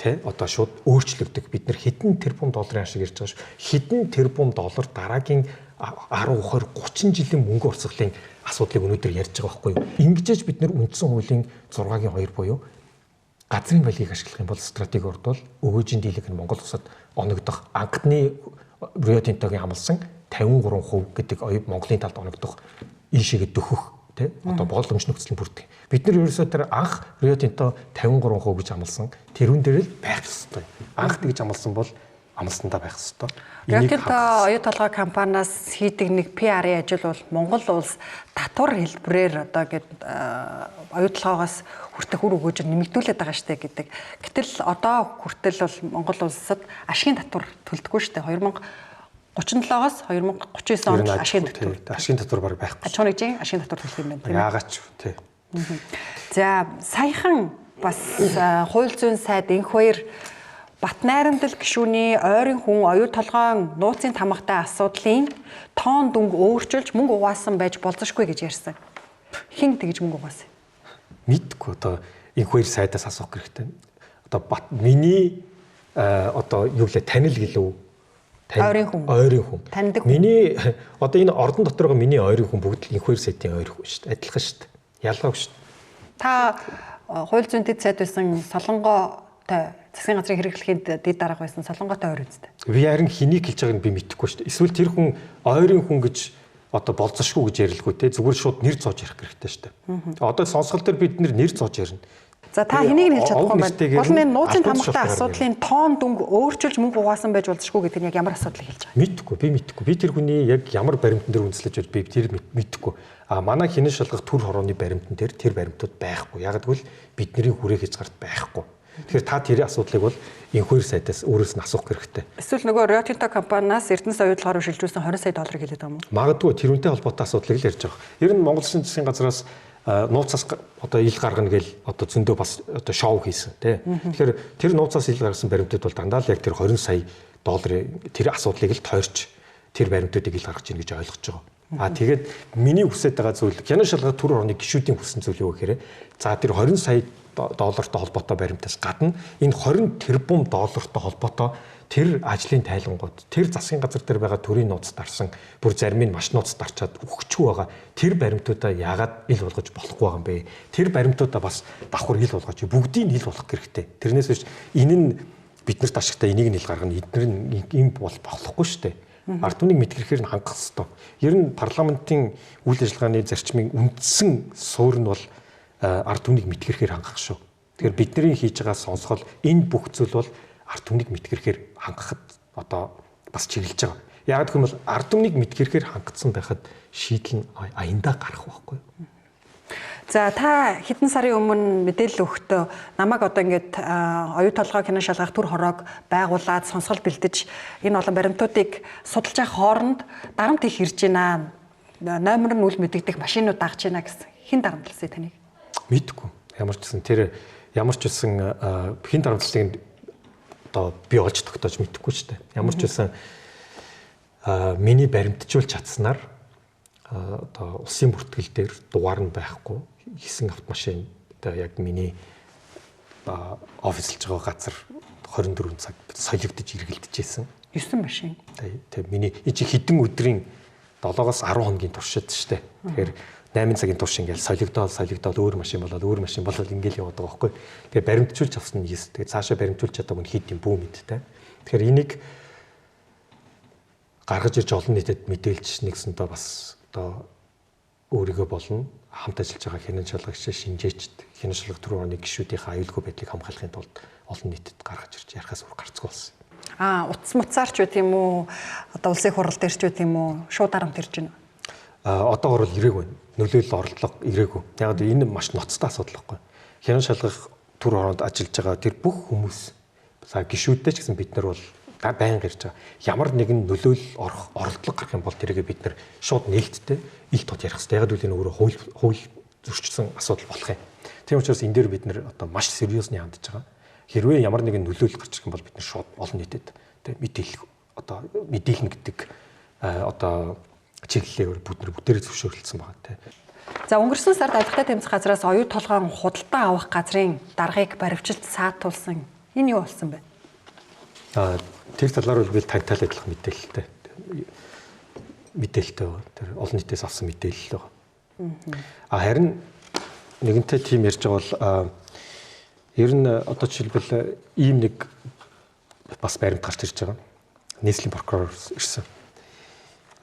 тэ одоо шууд өөрчлөгдөх бид нар хэдэн тэрбум долларын ашиг ярьж байгаа шүү. Хэдэн тэрбум доллар дараагийн 10 20 30 жилийн мөнгө урсгалын асуудлыг өнөөдөр ярьж байгаа байхгүй юу. Ингэжээж бид нэр үндсэн хуулийн 6-гийн 2 буюу газрын балгийг ашиглах юм бол стратеги орд бол өгөөжийн дийлэг нь Монгол улсад оногдох анхны Рио Тинтогийн амласан 53% гэдэг оюу Монголын талд оногдох ийшээгээ дөхөх тэ одоо боломж нөхцөл нь бүрдэх. Бид нар ерөөсөө тэр анх Рио Тинто 53% гэж амласан тэрүүн дээр л байх ёстой. Анх тэгж амласан бол амлсандаа байх ёстой. Рио Тинто оюу толгой компаниас хийдэг нэг PR-ын ажил бол Монгол улс татвар хэлбэрээр одоо гээд оюу толгоогоос хүртэх үр өгөөж нэмэгдүүлээд байгаа штэ гэдэг. Гэтэл одоо хүртэл бол Монгол улсад ашигын татвар төлдөггүй штэ. 2037-оос 2039 онд ашигын татвар. Ашигын татвар баг байхгүй. Аж ахуйн нэгжийн ашигын татвар төлөх юм байна тийм ээ. Яагаад ч тий. За саяхан бас хууль зүйн сайд инх хоёр Бат найрамдал гишүүний ойрын хүн оюу толгойн нууцын тамгатай асуудлын тоон дүнг өөрчилж мөнгө угаасан байж болзошгүй гэж ярьсан. Хэн тэгж мөнгө угаасан? Мэдгүй одоо инх хоёр сайдаас асуух хэрэгтэй. Одоо бат миний одоо юу гэлээ танил гэлөө ойрын хүн. Ойрын хүн. Таньдаг хүн. Миний одоо энэ ордон дотор байгаа миний ойрын хүн бүгд л инх хоёр сайдын ойрын хүн шүү дээ. Адилхан шүү дээ. Ялгаагүй шүү дээ. Та хууль зүйн дэд сайд байсан Солонготой засгийн газрын хэрэглэхийн дэд дарга байсан Солонготой ойр үстэй. Би харин хэнийг хэлж байгааг нь би мэдэхгүй шүү дээ. Эсвэл тэр хүн ойрын хүн гэж одоо болзошгүй гэж ярилгүй те, зүгээр шууд нэр зоож ярих хэрэгтэй шүү дээ. Одоо сонсгол дээр бид нэр зоож ярина. За та хэнийг нь хэлж чадахгүй юм байна? Гол нь нууцын тамгатай асуудлын тоон дүнг өөрчилж мөнгө угаасан байж болзошгүй гэдэг нь яг ямар асуудлыг хэлж байгаа юм? Мэдэхгүй, би мэдэхгүй. Би тэр хүний яг ямар баримтан дээр үндэслэж би тэр мэдэхгүй. А манай хинэн шалгах төр хорооны баримтан дээр тэр баримтууд байхгүй. Яг гэвэл бидний хүрээх хязгаарт байхгүй. Тэгэхээр та тэр асуудлыг бол инхүүр сайдаас өөрөөс нь асуух хэрэгтэй. Эсвэл нөгөө Rio Tinto компаниас Эрдэнэс оюутлогоор шилжүүлсэн 20 сая долларыг хэлээд байгаа юм уу? Магадгүй тэр үнтэй холбоотой асуудлыг л ярьж байгаа. Ер нь Монгол Улсын засгийн газраас нууцаас одоо ил гаргана гэл одоо зөндөө бас одоо шоу хийсэн тий. Тэгэхээр тэр нууцаас ил гаргасан баримтууд бол дандаа л яг тэр 20 сая долларын тэр асуудлыг л тойрч тэр баримтуудыг ил гаргаж ийн гэж ойлгож байгаа. А тэгээд миний хүсэж байгаа зүйл кино шалгаа төр орны гишүүдийн хүссэн зүйл юу гэхээр за тэр 20 сая доллартай холбоотой баримтаас гадна энэ 20 тэрбум доллартай холбоотой тэр ажлын тайлангууд, тэр засгийн газар дээр байгаа төрийн нууц дарсан, бүр зарим нь маш нууц дарчаад өгчгүй байгаа тэр баримтуудаа яагаад ил болгож болохгүй байгаа юм бэ? Тэр баримтуудаа бас давхар ил болгож, бүгдийг ил болгох хэрэгтэй. Тэрнээс биш энэ нь биднэрт ашигтай, энийг нь ил гаргана, эднэр нь юм бол болохгүй шүү дээ. Ард түмнийг мэдгэрэхээр нь хангах ёстой. Ер нь парламентын үйл ажиллагааны зарчмын үндсэн суурь нь бол ард түмнийг мэдгэрэхээр хангах шүү. Тэгэхээр бидний хийж байгаа сонсгол энэ бүх зүйл бол ард түмнийг мэдгэрэхээр хангахад одоо бас чиглэж байгаа. Яг гэх юм бол ард түмнийг мэдгэрэхээр хангацсан байхад шийдэл нь аяндаа гарах байхгүй юу? За та хэдэн сарын өмнө мэдээлэл өгөхдөө намайг одоо ингээд оюу толгой кино шалгах төр хороог байгуулад сонсгол бэлдэж энэ олон баримтуудыг судалж явах хооронд дарамт их ирж байна. Номер нь үл мэдэгдэх машинууд дагж байна гэсэн. Хэн дарамтлсан таныг? Мэдгүй. Ямар ч гэсэн тэр ямар ч гэсэн хэн дарамтлалыг одоо би олж тогтоож мэдэхгүй ч дээ. Ямар ч гэсэн миний баримтжуулж чадсанаар одоо улсын бүртгэл дээр дугаар нь байхгүй хийсэн автомашин одоо яг миний офислж байгаа газар 24 цаг солигдож эргэлдэж байсан. 9 машин. Тэг миний энэ хэдэн өдрийн 7-оос 10 хоногийн туршид штэ. Тэгэхээр 8 цагийн турш ингээл солигдоол өөр машин болоод өөр машин болоод ингээл яваад байгаа байхгүй. Тэгээ баримтжуулж авсан нь 9. Тэгээ цаашаа баримтжуулж чадаагүй нь хэд юм бүү мэдтэй. Тэгэхээр энийг гаргаж ирж олон нийтэд мэдээлж нэгсэндээ бас одоо өөрийгөө болно хамт ажиллаж байгаа хянан шалгагч шинжээчд хянан шалгах төр орны гишүүдийнхээ аюулгүй байдлыг хамгаалахын тулд олон нийтэд гаргаж ирж ярихаас өөр гарцгүй болсон. Аа утас муцаар ч үт юм уу одоо улсын хурал дээр ч үт юм уу шууд дарамт ирж байна уу? Одоогор бол ирээгүй. Нөлөөлөл оролдлого ирээгүй. Яг л энэ маш ноцтой асуудал байхгүй. Хянан шалгах төр ороонд ажиллаж байгаа тэр бүх хүмүүс за гишүүдтэй ч гэсэн бид нар бол байнга ирж байгаа. Ямар нэгэн нөлөөлөл орох оролдлого гарах юм бол тэргээ бид нар шууд нээлттэй ил тод ярих хэрэгтэй. Яг л энэ өөрөө хууль зөрчилсөн асуудал болох юм. Тийм учраас энэ дээр бид нар одоо маш сериосны хандж байгаа. Хэрвээ ямар нэгэн нөлөөлөл гарч ирэх юм бол бид нар шууд олон нийтэд мэдээлэх одоо мэдээлнэ гэдэг одоо чиглэлээр бид нар бүгдээрээ зөвшөөрлөсөн байгаа тийм. За өнгөрсөн сард авилгатай тэмцэх газраас оюу толгойн худалдан авах газрын даргаыг баривчилж саатуулсан. Энэ юу болсон бэ? Тэр талаар бол би тантай л адилхан мэдээлэлтэй. Мэдээлэлтэй байгаа. Тэр олон нийтээс авсан мэдээлэл байгаа. Харин нэгэнтэй тийм ярьж байгаа бол ер нь одоо жишээлбэл ийм нэг бас баримт гарч ирж байгаа. Нийслэлийн прокурор ирсэн.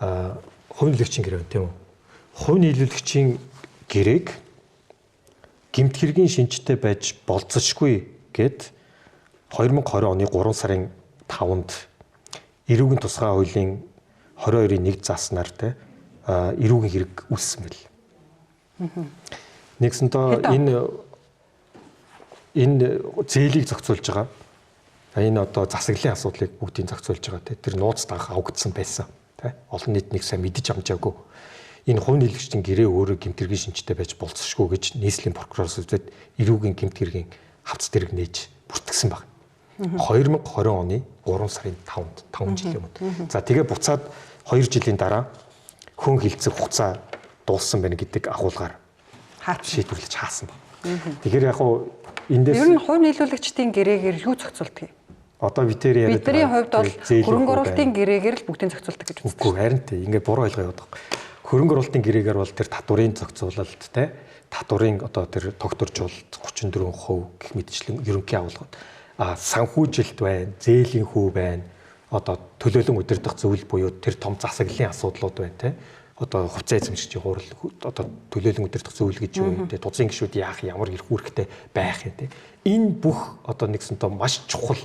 Хувь нийлүүлэгчийн гэрээ байна тийм үү? Хувь нийлүүлэгчийн гэрээг гэмт хэргийн шинжтэй байж болзошгүй гэд 2020 оны 3 сарын 5-нд эрүүгийн тусгай хуулийн 22-ийн 1 зааснаар те эрүүгийн хэрэг үүссэн байл. Нэгсэнтээ энэ зээлийг зохицуулж байгаа. Энэ одоо засаглалын асуудлыг бүгдийг зохицуулж байгаа те. Тэр нууц данх авагдсан байсан те. Олон нийт нэг сайн мэдэж амжаагүй. Энэ хувь нийлүүлэгчдийн гэрээ өөрөө гэмт хэргийн шинжтэй байж болзошгүй гэж нийслэлийн прокуророос үзээд эрүүгийн гэмт хэргийн хавц дэрэг нээж бүртгэсэн баг. 2020 оны 3 сарын 5-нд 5 жилийн өмнө. За тэгээ буцаад 2 жилийн дараа хөн хилцэх хугацаа дууссан байна гэдэг агуулгаар шийдвэрлэж хаасан баг. Тэгэхээр яг хуу эндээс ер нь хувь нийлүүлэгчдийн гэрээгээр юу зохицуулдаг юм? Одоо бид тэр яриад бидний хувьд бол хөрөнгө оруулалтын гэрээгээр л бүгдийг зохицуулдаг гэж үздэг. Үгүй харин тий ингээ буруу ойлгоо яваад байгаа. Хөрөнгө оруулалтын гэрээгээр бол тэр татварын зохицуулалт те татварын одоо тэр тогтворжуулалт 34% гэх мэтчлэн ерөнхий агуулгад. А санхүүжилт байна, зээлийн хүү байна. Одоо төлөөлөн удирдах зөвлөл буюу тэр том засаглалын асуудлууд байна те. Одоо хувьцаа эзэмшигчийн хурал, одоо төлөөлөн удирдах зөвлөл гэж юу юм те. Тузын гишүүд яах, ямар эрх үүрэгтэй байх юм те. Энэ бүх одоо нэгсэнтэй маш чухал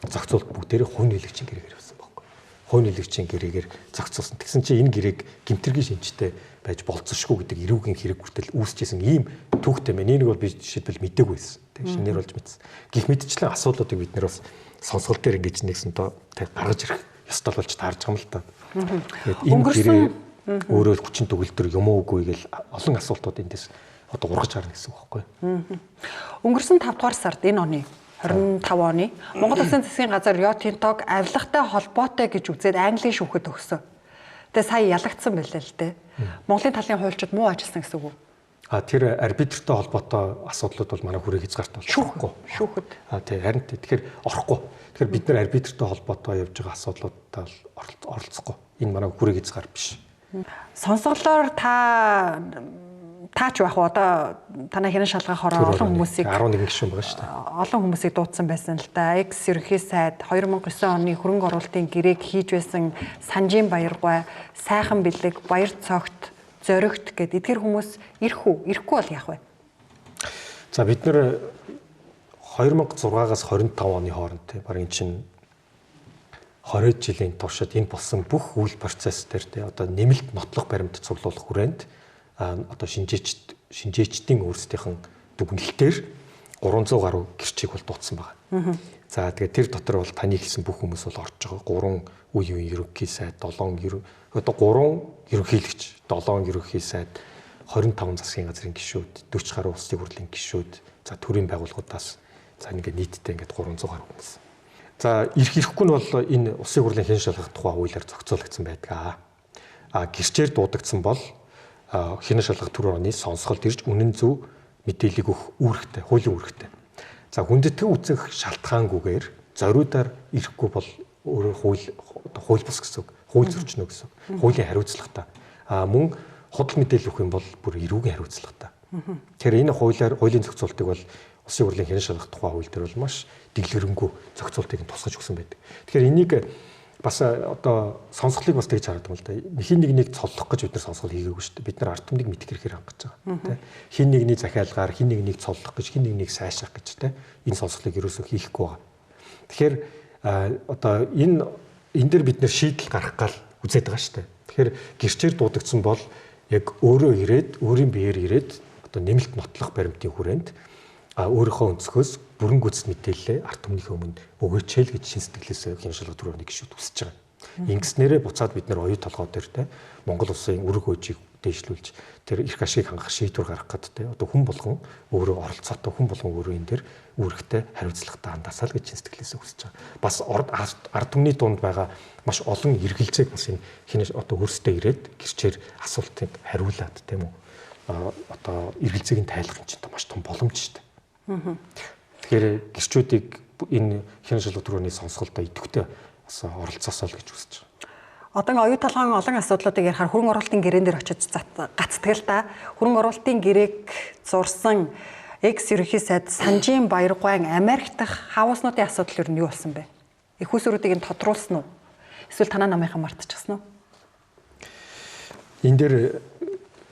зохицуулалт бүгдээрээ хувь нийлэгчийн гэрээгээр явсан байхгүй. Хувь нийлэгчийн гэрээгээр зохицуулсан. Тэгсэн чинь энэ гэрээг гэмтэргийн шинжтэй байж болцсошгүй гэдэг эрүүгийн хэрэг хүртэл үүсчихсэн ийм түүхтэй байна. Энийг бол би жишээлбэл мдээгүй байсан. Тэг шинээр болж мэдсэн. Гэх мэтчлэн асуудлуудыг бид нэр бас сонсгол дээр ингэж нэгсэнтэй гаргаж ирэх ёстой болж таарж байгаа юм л та. Тэгээд энэ гэрээ өөрөө хүчин төгөлдөр юм уугүй гэл олон асуултууд эндээс одоо ургаж гарна гэсэн үг байхгүй. Өнгөрсөн 5 дугаар сард энэ оны 25 оны Монгол Улсын засгийн газар Рио Тинтог авилгатай холбоотой гэж үзээд Английн шүүхэд өгсөн. Тэгээ сая ялагдсан байлаа л дээ. Монголын талын хуульчид муу ажилласан гэсэн үг үү? А тэр арбитртай холбоотой асуудлууд бол манай хүрээ хязгаарт бол шүүхгүй. Шүүхэд. А тий, харин тэгэхээр орохгүй. Тэгэхээр бид нар арбитртай холбоотой явж байгаа асуудлуудтай оролцохгүй. Энэ манай хүрээ хязгаар биш. Сонсголоор та таач байх уу? Одоо танай хянан шалгах хороо олон хүмүүсийг 11 гишүүн байгаа шүү дээ. Олон хүмүүсийг дуудсан байсан л да. Экс ерөнхий сайд 2009 оны хөрөнгө оруулалтын гэрээг хийж байсан Санжийн Баяргай, Сайхан Бэлэг, Баяр Цогт, Зоригт гэд эдгэр хүмүүс ирэх үү? Ирэхгүй бол яах вэ? За бид нэр 2006-аас 25 оны хооронд те бараг эн чинь 20 жилийн туршид энэ болсон бүх үйл процесс дээр те одоо нэмэлт нотлох баримт цуглуулах хүрээнд одоо шинжээчдийн өөрсдийнх нь дүгнэлтээр 300 гаруй гэрчийг бол дуудсан байна. За тэгээд тэр дотор бол таны хэлсэн бүх хүмүүс бол орж байгаа. 3 үе үеийн ерөнхий сайд, 7 одоо 3 ерөнхийлөгч, 7 ерөнхий сайд, 25 засгийн газрын гишүүд, 40 гаруй улсын хурлын гишүүд, за төрийн байгууллагуудаас за ингээд нийтдээ ингээд 300 гаруй хүмүүс. За ирэх ирэхгүй нь бол энэ улсын хурлын хэн шалгах тухай хуулиар зохицуулагдсан байдаг. А гэрчээр дуудагдсан бол хянан шалгах төр орны сонсголд ирж үнэн зөв мэдээллийг өгөх үүрэгтэй, хуулийн үүрэгтэй. За хүндэтгэн үзэх шалтгаангүйгээр зориудаар ирэхгүй бол өөрөө хууль бус гэсэн үг, хууль зөрчнө гэсэн үг, хуулийн хариуцлагатай. А мөн худал мэдээлэл өгөх юм бол бүр эрүүгийн хариуцлагатай. Тэгэхээр энэ хуулиар хуулийн зохицуултыг бол улсын хурлын хянан шалгах тухай хууль дээр бол маш дэлгэрэнгүй зохицуултыг нь тусгаж өгсөн байдаг. Тэгэхээр энийг бас одоо сонсголыг бас тэгж хараад юм л да. Хин нэгнийг цоллох гэж бид нар сонсгол хийгээгүй шүү дээ. Бид нар ард түмнийг мэдэх хэрэгээр хангаж байгаа тийм. Хин нэгний захиалгаар хин нэгнийг цоллох гэж, хин нэгнийг сайшаах гэж тийм энэ сонсголыг ерөөсөө хийхгүй байгаа. Тэгэхээр одоо энэ дээр бид нар шийдэл гаргах гал үзээд байгаа шүү дээ. Тэгэхээр гэрчээр дуудагдсан бол яг өөрөө ирээд, өөрийн биеэр ирээд одоо нэмэлт нотлох баримтын хүрээнд өөрийнхөө өнцгөөс бүрэн гүйцэд мэдээлэлээ ард түмнийхээ өмнө өгөөч л гэж шин сэтгэлээсээ хянан шалгах төр орны гишүүд хүсэж байгаа. Ингэснээрээ буцаад бид нар оюу толгой дээр те Монгол улсын үүрэг хөөжийг дээшлүүлж тэр эрх ашгийг хангах шийдвэр гаргах гээд те одоо хүн болгон өөрөө оролцоотой, хүн болгон өөрөө энэ дээр үүрэгтэй хариуцлагатай хандаасаа л гэж шин сэтгэлээсээ хүсэж байгаа. Бас ард түмний дунд байгаа маш олон эргэлзээг бас энэ хянан одоо өөрсдөө ирээд гэрчээр асуултыг хариулаад тийм үү одоо эргэлзээг нь тайлах юм чинь маш том боломж шүү дээ. Тэгэхээр гэрчүүдийг энэ хянан шалгах төрөний сонсголдоо идэвхтэй бас оролцоосоо л гэж хүсэж байгаа. Одоо оюу толгойн олон асуудлуудыг ярихаар хөрөнгө оруулалтын гэрээн дээр очиж гацдаг л да. Хөрөнгө оруулалтын гэрээг зурсан экс ерөнхий сайд Санжийн Баяргайн Америк дахь хавууснуудын асуудал ер нь юу болсон бэ? Их усруудыг нь тодруулсан уу? Эсвэл танаа намынхан мартчихсан уу? Энэ дээр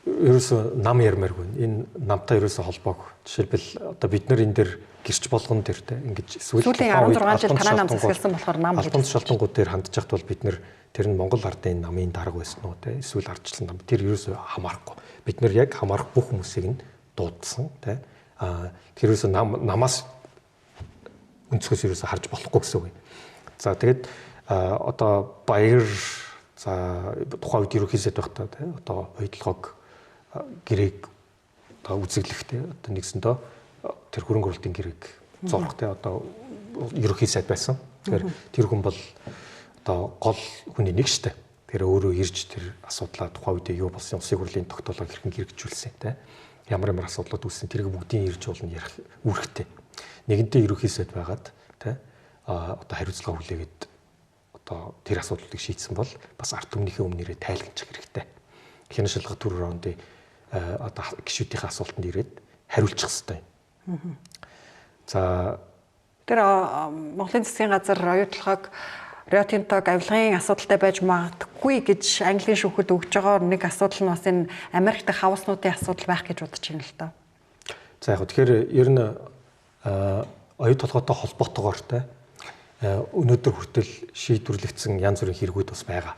ерөөсөө нам ярмааргүй. Энэ намтай ерөөсөө холбоогүй. Жишээлбэл одоо бид нар энэ дээр гэрч болгон дээр те ингэж эсвэл сүүлийн 16 жил танаа нам засагласан болохоор нам гэж албан тушаалтангууд дээр хандж яхад бол бид нар тэр нь Монгол ардын намын дарга байсан уу те эсвэл ардчлан нам тэр ерөөсөө хамаарахгүй. Бид нар яг хамаарах бүх хүмүүсийг нь дуудсан те. А тэр ерөөсөө намаас өнцгөөс ерөөсөө харж болохгүй гэсэн үг. За тэгээд одоо баяр за тухайн үед ерөнхий сайд байхдаа те одоо оюутлогог гэрээг одоо үзэглэхтэй одоо нэгсэндээ тэр хөрөнгө оруулалтын гэрээг зурх те одоо ерөнхий сайд байсан. Тэгэхээр тэр хүн бол одоо гол хүний нэг штэ. Тэр өөрөө ирж тэр асуудлаа тухайн үедээ юу болсон улсын хурлын тогтоолоо хэрхэн хэрэгжүүлсэн те ямар ямар асуудлууд үүссэн тэрийг бүгдийг ирж болно ярих үүрэгтэй. Нэгэнтээ ерөнхий сайд байгаад те одоо хариуцлага хүлээгээд одоо тэр асуудлуудыг шийдсэн бол бас ард түмнийхээ өмнөрөө тайлганчих хэрэгтэй. Хянан шалгах төр орондын одоо гишүүдийнхээ асуултанд ирээд хариулчих хэрэгтэй. За Тэр Монголын засгийн газар оюу толгойг Рио Тинтог авилгын асуудалтай байж магадгүй гэж Английн шүүхэд өгж байгаа нэг асуудал нь бас энэ Америк дахь хавууснуудын асуудал байх гэж бодож байна л доо. За яг тэгэхээр ер нь оюу толгойтой холбоотойгоор те өнөөдөр хүртэл шийдвэрлэгдсэн янз бүрийн хэрэгүүд бас байгаа.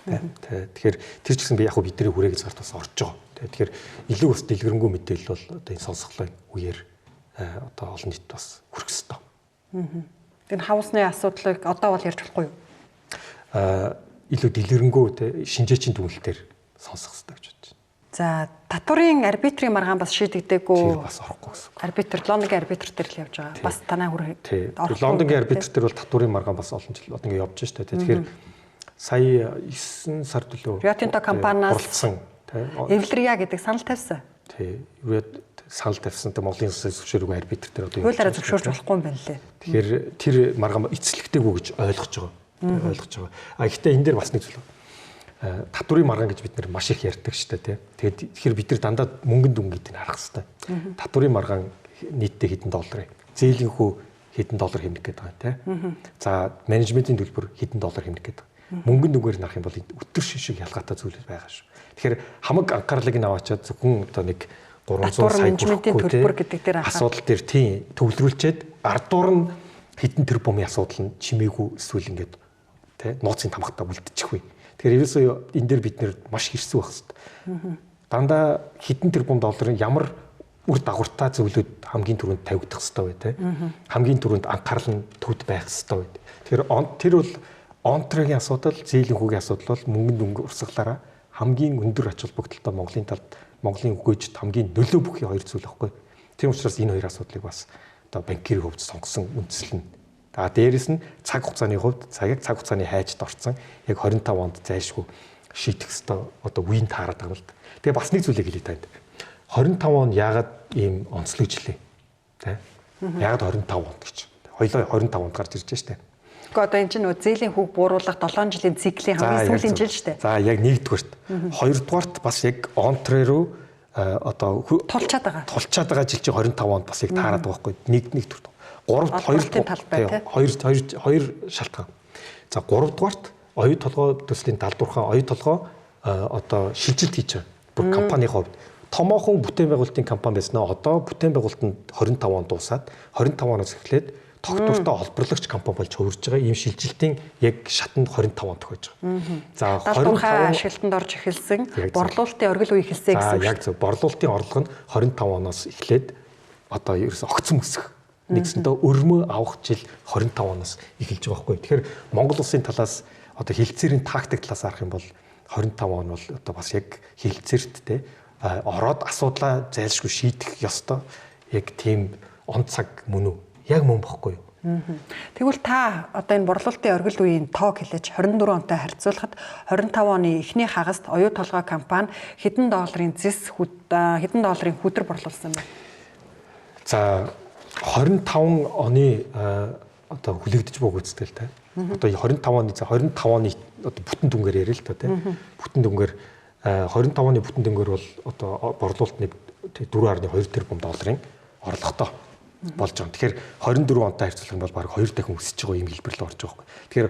Тэгэхээр тэр ч гэсэн би яг бидний хүрээ хязгаарт бас орж байгаа. Тэгэхээр илүү бас дэлгэрэнгүй мэдээлэл бол одоо энэ сонсголын үеэр одоо олон нийт бас хүрэх ёстой. Энэ хавусны асуудлыг одоо бол ярьж болохгүй юу? Илүү дэлгэрэнгүй те шинжээчийн дүгнэлтээр сонсох хэрэгтэй гэж бодож байна. За, татварын арбитрийн маргаан бас шийдэгдээгүй. Тэр бас орохгүй гэсэн. Арбитр Лондонгийн арбитр дээр л явж байгаа. Бас танай хүрээ. Лондонгийн арбитр дээр бол татварын маргаан бас олон жил одоо ингэ явж штэ. Тэгэхээр сая 9 сард лөө Рио Тинто компаниас хуралдсан тий. Эвлэрия гэдэг санал тавьсан. Тий. Санал тавьсан. Тэ Монголын засгийн зөвшөөрөөгүй арбитр дээр одоо хуулиараа зөвшөөрч болохгүй юм байна лээ. Тэгэхээр тэр маргаан эцэслэгдээгүй гэж ойлгож байгаа. Ойлгож байгаа. А гэхдээ энэ дээр бас нэг зүйл. Татварын маргаан гэж бид нэр маш их ярьдаг шүү дээ, тий. Тэгээд тэгэхээр бид нар дандаа мөнгөн дүн гэдгийг харах хэрэгтэй. Татварын маргаан нийтдээ хэдэн доллар юм. Зээлийн хүү хэдэн доллар хэмнэх гэдэг байгаа, тий. За, менежментийн төлбөр хэдэн доллар хэмнэх гэдэг. Мөнгөн дүнгээр нь харах юм бол өтөр шин шиг ялгаатай зүйл байгаа шүү. Тэгэхээр хамаг анхаарлыг нь аваачаад зөвхөн одоо нэг 300 сая менежментийн төлбөр гэдэг дээр асуудал дээр тийм төвлөрүүлчихэд ардуур нь хэдэн тэрбумын асуудал нь чимээгүй эсвэл ингээд тий нууцын тамхтай үлдчихвээ. Тэгэхээр ерөөсөө энэ дээр бид нэр маш хэрсүү байх хэрэгтэй. Дандаа хэдэн тэрбум долларын ямар үр дагавартай зөвлөд хамгийн түрүүнд тавигдах хэрэгтэй бай тий. Хамгийн түрүүнд анхаарал нь төвд байх хэрэгтэй бай. Тэгэхээр тэр бол онтрогийн асуудал, зээлийн хүүгийн асуудал бол мөнгөнд өнгө урсгалаараа хамгийн өндөр ач холбогдолтой Монголын талд Монголын өгөөжд хамгийн нөлөө бүхий хоёр зүйл байхгүй. Тийм учраас энэ хоёр асуудлыг бас одоо банкирийн хувьд сонгосон үндсэл нь. За дээрэс нь цаг хугацааны хувьд цаг хугацааны хайжд орсон яг 25 онд зайлшгүй шийдэх ёстой одоо үеийн таарад байгаа юм л да. Тэгээ бас нэг зүйлийг хэлье танд. 25 он яагаад ийм онцлог жилээ? Тэ? Яагаад 25 онд гэж. Хоёлоо 25 онд гарч ирж штэ. Гэхдээ одоо энэ чинь нөө зээлийн хүүг бууруулах 7 жилийн циклийн хамгийн сүүлийн жил штэ. За яг нэгдүгээрт. Хоёрдугаарт бас яг онтре рүү одоо тулчаад байгаа. Тулчаад байгаа жил чинь 25 онд бас яг таарад байгаа байхгүй. Нэг нэгдүгээрт. Гуравд хоёр хоёр хоёр шалтгаан. За гуравдугаарт оюу толгой төслийн далдуурхаа оюу толгой одоо шилжилт хийж байгаа. Бүр компанийн хувьд томоохон бүтээн байгуулалтын компани байсан аа одоо бүтээн байгуулалт нь 25 онд дуусаад 25 оноос эхлээд тогтвортой олборлагч компани болж хувирж байгаа ийм шилжилтийн яг шатанд 25 он тохиож байгаа. За 25 ашиглалтанд орж эхэлсэн борлуулалтын оргил үе эхэлсэн гэсэн үг. Яг зөв. Борлуулалтын орлого нь 25 оноос эхлээд одоо ерөөсө огцом өсөх. Нэгсэндээ өрмөө авах жил 25 оноос эхэлж байгаа байхгүй. Тэгэхээр Монгол улсын талаас одоо хилцээрийн тактик талаас харах юм бол 25 он бол одоо бас яг хилцээрт те ороод асуудлаа зайлшгүй шийдэх ёстой яг тийм он цаг мөн үү? Яг мөн бохгүй юу? Тэгвэл та одоо энэ борлуулалтын оргил үеийн тоог хэлээч 24 онтой харьцуулахад 25 оны эхний хагаст оюу толгой компани хэдэн долларын зэс хэдэн долларын хүдэр борлуулсан бэ? За 25 оны одоо хүлээгдэж буй гүйцэтгэл те. Одоо 25 оны 25 оны одоо бүтэн дүнгээр яриа л та те. Бүтэн дүнгээр 25 оны бүтэн дүнгээр бол одоо борлуулалт нэг 4.2 тэрбум долларын орлоготой болж байгаа. Тэгэхээр 24 онтой харьцуулах юм бол бараг 2 дахин өсөж байгаа юм хэлбэр л орж байгаа байхгүй. Тэгэхээр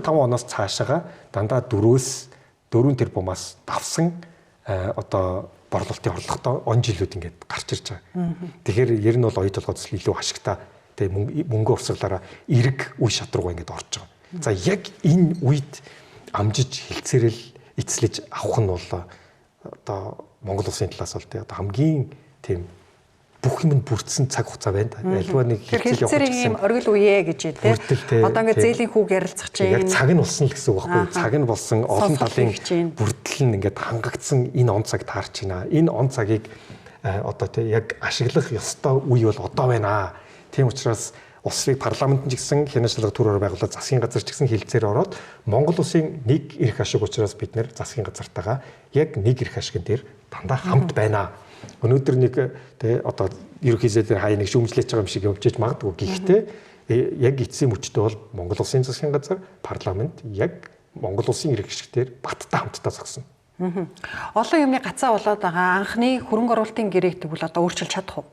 25 оноос цаашаага дандаа 4 тэрбумаас давсан одоо борлуулалтын орлоготой он жилүүд ингээд гарч ирж байгаа. Тэгэхээр ер нь бол оюу толгой төсөл илүү ашигтай тэгээ мөнгө урсгалаараа эрг үе шат руугаа ингээд орж байгаа. За яг энэ үед амжиж хилцээрэл эцлэж авах нь бол одоо Монгол улсын талаас бол тэгээ одоо хамгийн тийм бүх юм нь бүрдсэн цаг хугацаа байна. Альва нэг хилцэл явах гэсэн оргил үеэ гэж тий. Одоо ингээд зээлийн хүүг ярилцах чинь яг цаг нь болсон л гэсэн үг байхгүй юу? Цаг нь болсон олон талын бүрдэл нь ингээд хангагдсан энэ он цаг таарч байна. Энэ он цагийг одоо тий яг ашиглах ёстой үе бол одоо байна. Тийм учраас улсыг парламент нь ч гэсэн хянан шалга төр ороо байгуулаад засгийн газар ч гэсэн хилцээр ороод Монгол улсын нэг эрх ашиг учраас бид нэр засгийн газартайгаа яг нэг эрх ашигын дээр дандаа хамт байна. Өнөөдөр нэг тэ одоо ерөнхий дээр хаяа нэг шүүмжлэж байгаа юм шиг явж иж магадгүй. Гэхдээ яг эцсийн мөчтөө бол Монгол улсын засгийн газар парламент яг Монгол улсын эрх ашиг дээр баттай хамтдаа зогсно. Олон юмны гацаа болоод байгаа анхны хөрөнгө оруулалтын гэрээг тэгвэл одоо өөрчилж чадах уу?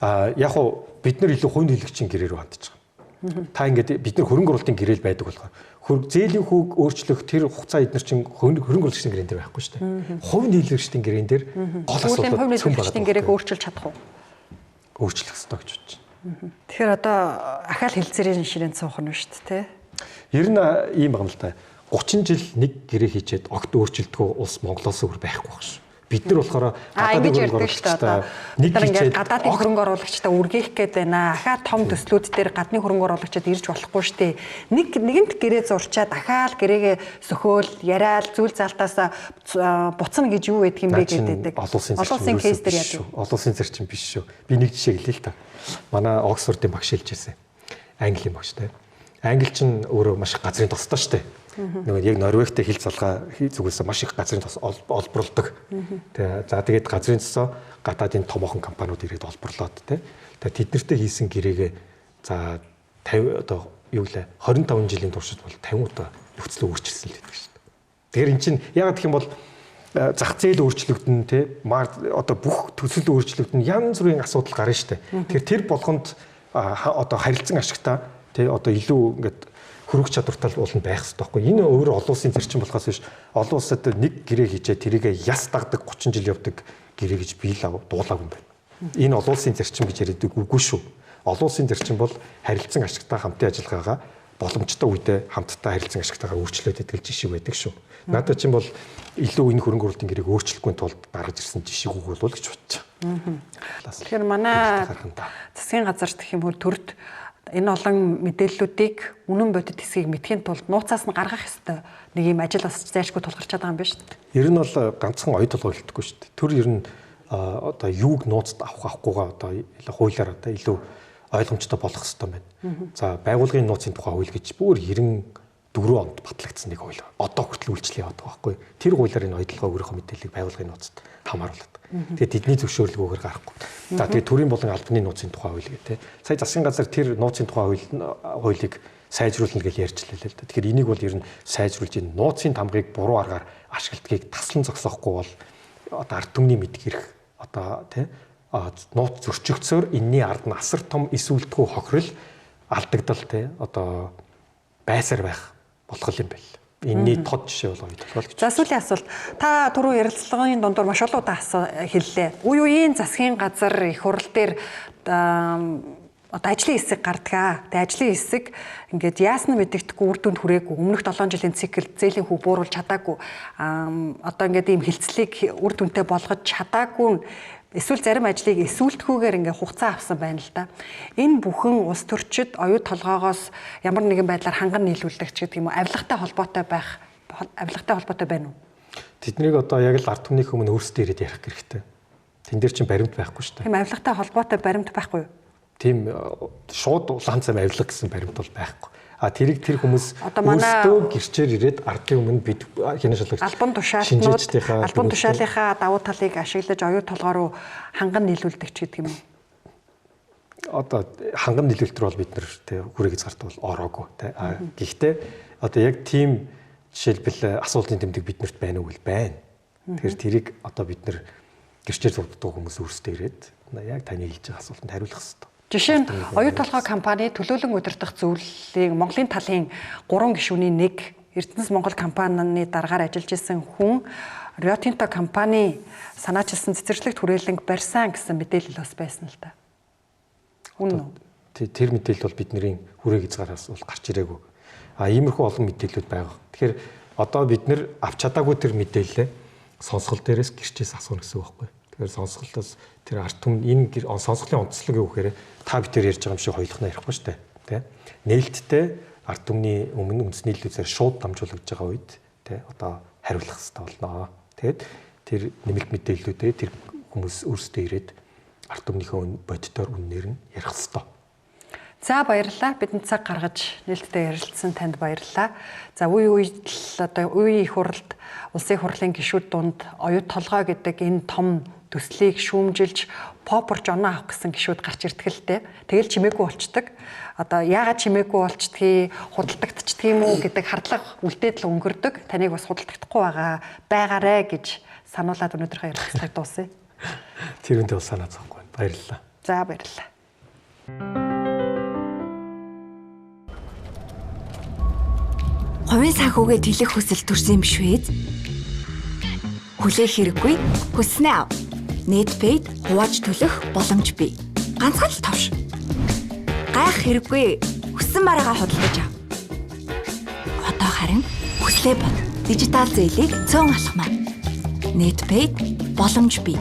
Яг уу бид нар илүү хувь нийлэгчийн гэрээ рүү хандж байгаа. Та ингээд бид нар хөрөнгө оруулалтын гэрээл байдаг болохоор зээлийн хүүг өөрчлөх тэр хугацаа эднэр чинь хөрөнгө оруулагчдын гэрээн дээр байхгүй шүү дээ. Хувь нийлэгчдийн гэрээн дээр гол асуудал хувь нийлэгчдийн гэрээг өөрчилж чадах уу? Өөрчлөх ёстой гэж бодож байна. Тэгэхээр одоо ахаал хэлцээрийн ширээнд суух нь шүү дээ, тэ? Ер нь ийм байгаа юм л та. 30 жил нэг гэрээ хийчээд огт өөрчлөлтгүй улс Монголоос өөр байхгүй байх шүү. Бид нар болохоор гадаадын хөрөнгө оруулагчтай нэг хийчээд гадаадын хөрөнгө оруулагчтай үргээх гээд байна. Ахаа том төслүүд дээр гадны хөрөнгө оруулагчид ирж болохгүй шүү дээ. Нэг нэгэнт гэрээ зурчаад ахаал гэрээгээ сөхөөл яриад зүйл залтаас буцна гэж юу байдаг юм бэ гэдэг. Олон улсын кейс дээр яадаг. Олон улсын зарчим биш шүү. Би нэг жишээ хэлье л та. Манай Оксфордын багш хэлж байсан. Английн багш те. Англи чинь өөрөө маш их газрын тостой шүү дээ. Нөгөө яг Норвегтэй хил залгаа зүгээс маш их газрын тос олборлдог. Тэ за тэгээд газрын тосоо гадаадын томоохон компаниуд ирээд олборлоод тэ. Тэгээд тэд нартэй хийсэн гэрээгээ за 50 одоо юу лээ 25 жилийн туршид бол 50 удаа нөхцөлөө өөрчилсөн л гэдэг шүү дээ. Тэгэхээр эн чинь яагаад гэх юм бол зах зээл өөрчлөгдөн тэ одоо бүх төсөл өөрчлөгдөн янз бүрийн асуудал гарна шүү дээ. Тэгэхээр тэр болгонд одоо харилцан ашигтай тэ одоо илүү ингээд хөрөх чадвартай бол нь байх хэрэгтэй байхгүй. Энэ өөр олон улсын зарчим болохоос биш олон улсад нэг гэрээ хийжээ тэрийгэ яс дагдаг 30 жил явдаг гэрээ гэж би л дуулаагүй юм байна. Энэ олон улсын зарчим гэж яриад үгүй шүү. Олон улсын зарчим бол харилцан ашигтай хамтын ажиллагаагаа боломжтой үедээ хамтдаа харилцан ашигтайгаар өөрчлөөд идэл жишээ байдаг шүү. Надад чинь бол илүү энэ хөрөнгө оруулалтын гэрээг өөрчлөхгүй тулд гаргаж ирсэн жишээг үг болов гэж бодож байгаа. Тэгэхээр манай засгийн газар гэх юм уу төрд энэ олон мэдээллүүдийг үнэн бодит хэсгийг мэдхийн тулд нууцаас нь гаргах ёстой нэг юм ажил бас зайлшгүй тулгарч байгаа юм байна шүү дээ. Ер нь бол ганцхан оюу толгой хэлдэхгүй шүү дээ. Төр ер нь одоо юуг нууцд авах авахгүйгаа одоо хуулиар одоо илүү ойлгомжтой болох ёстой байна. За байгууллагын нууцын тухай хууль гэж бүр 94 онд батлагдсан нэг хууль. Одоо хүртэл үйлчлэл яваад байгаа байхгүй. Тэр хуулиар энэ оюу толгой өөрийнхөө мэдээллийг байгууллагын нууцд хамааруулдаг. Тэгээд тэдний зөвшөөрлгүйгээр гарахгүй. За тэгээд төрийн болон албаны нууцын тухай хууль гэх тээ. Сая засгийн газар тэр нууцын тухай хуулийг сайжруулна гэж ярьж лээ л да. Тэгэхээр энийг бол ер нь сайжруулж энэ нууцын тамгыг буруу аргаар ашигладгийг таслан зогсоохгүй бол одоо ард түмний мэдэх эрх одоо тий нууц зөрчигдсөөр энэний ард нь асар том эсүүлтгүү хохирол алдагдал тий одоо байсаар байх болох юм байл. Энэний тод жишээ бол оюу толгой гэж. За сүүлийн асуулт. Та түрүү ярилцлагын дундуур маш олон удаа хэллээ. Үе үеийн засгийн газар их хурал дээр одоо ажлын хэсэг гардгаа. Тэгээ ажлын хэсэг ингээд яасан мэдэгдэхгүй үр дүнд хүрээгүй. Өмнөх 7 жилийн цикл зээлийн хүү бууруулж чадаагүй. Одоо ингээд ийм хилцлийг үр дүнтэй болгож чадаагүй нь эсвэл зарим ажлыг эсүүлтгүүгээр ингээ хугацаа авсан байна л да. Энэ бүхэн улс төрчид оюу толгоогоос ямар нэгэн байдлаар ханган нийлүүлдэг ч гэдэг юм уу, авилгатай холбоотой байх, авилгатай холбоотой байна уу? Тэднийг одоо яг л ард түмнийх өмнө өөрсдөө ирээд ярих хэрэгтэй. Тэн дээр чинь баримт байхгүй шүү дээ. Тийм авилгатай холбоотой баримт байхгүй юу? Тийм шууд улаан цам авилга гэсэн баримт бол байхгүй. А тэрийг тэр хүмүүс өөрсдөө гэрчээр ирээд ардын өмнө бид хянаа шалгаж албан тушаалтнууд албан тушаалынхаа давуу талыг ашиглаж оюу толгой руу ханган нийлүүлдэг ч гэдэг юм уу? Одоо ханган нийлүүлэлт рүү бол бид нар тэ хүрээ хязгаарт бол ороогүй тэ. А гэхдээ одоо яг тийм жишээлбэл асуултын тэмдэг биднэрт байна уу гэвэл байна. Тэгэхээр тэрийг одоо бид нар гэрчээр зурддаг хүмүүс өөрсдөө ирээд яг таны хэлж байгаа асуултанд хариулах хэрэгтэй. Жишээ нь оюу толгой компани төлөөлөн удирдах зөвлөлийн Монголын талын 3 гишүүний нэг Эрдэнэс Монгол компанины дараагаар ажиллаж исэн хүн Rio Tinto компани санаачилсан цэцэрлэгт хүрээлэнг барьсан гэсэн мэдээлэл бас байсан л да. Үнэн үү? Тэр мэдээлэл бол бидний хүрээ хязгаараас бол гарч ирээгүй. А иймэрхүү олон мэдээллүүд байгаа. Тэгэхээр одоо бид нэр авч чадаагүй тэр мэдээлэлээ сонсгол дээрээс гэрчээс асууна гэсэн үг байхгүй. Тэгэхээр сонсголоос тэр ард түмэн энэ сонсголын онцлог юу гэхээр та бид тэр ярьж байгаа юм шиг хоёулахнаа ярихгүй шүү дээ. Тэ? Нээлттэй ард түмний өмнө үндэсний нийлүүлсээр шууд дамжуулагдж байгаа үед тэ одоо хариулах хэрэгтэй болно. Тэгээд тэр нэмэлт мэдээллүүдээ тэр хүмүүс өөрсдөө ирээд ард түмнийхөө бодитоор үннээр нь ярих хэрэгтэй. За баярлалаа. Бидэнд цаг гаргаж нээлттэй ярилцсан танд баярлалаа. За үе үед л одоо үеийн их хурлд улсын хурлын гишүүд дунд оюу толгой гэдэг энэ том төслийг шүүмжилж попорч оноо авах гэсэн гишүүд гарч ирдэг л дээ. Тэгэл чимээгүй болчдөг. Одоо яагаад чимээгүй болчдгийг, худалдагдчихдаг юм уу гэдэг хардлага үлдээд л өнгөрдөг. Таныг бас худалдагдахгүй байгаарэ гэж сануулад өнөөдрийнхөө ярилцлагыг дуусгая. Тэрүүнтэй бол санаа зовхгүй. Баярлалаа. За, баярлалаа. Хувийн санхүүгээ тэлэх хүсэл төрсөн юм биш үү? Хүлээх хэрэггүй, хүснээ ав. NetPay-д хувааж төлөх боломж бий. Ганцхан л товш. Гайх хэрэггүй, хүссэн бараагаа худалдаж ав. Одоо харин хүслээ бод. Дижитал зээлийг цөөн алхмаа. NetPay-д боломж бий.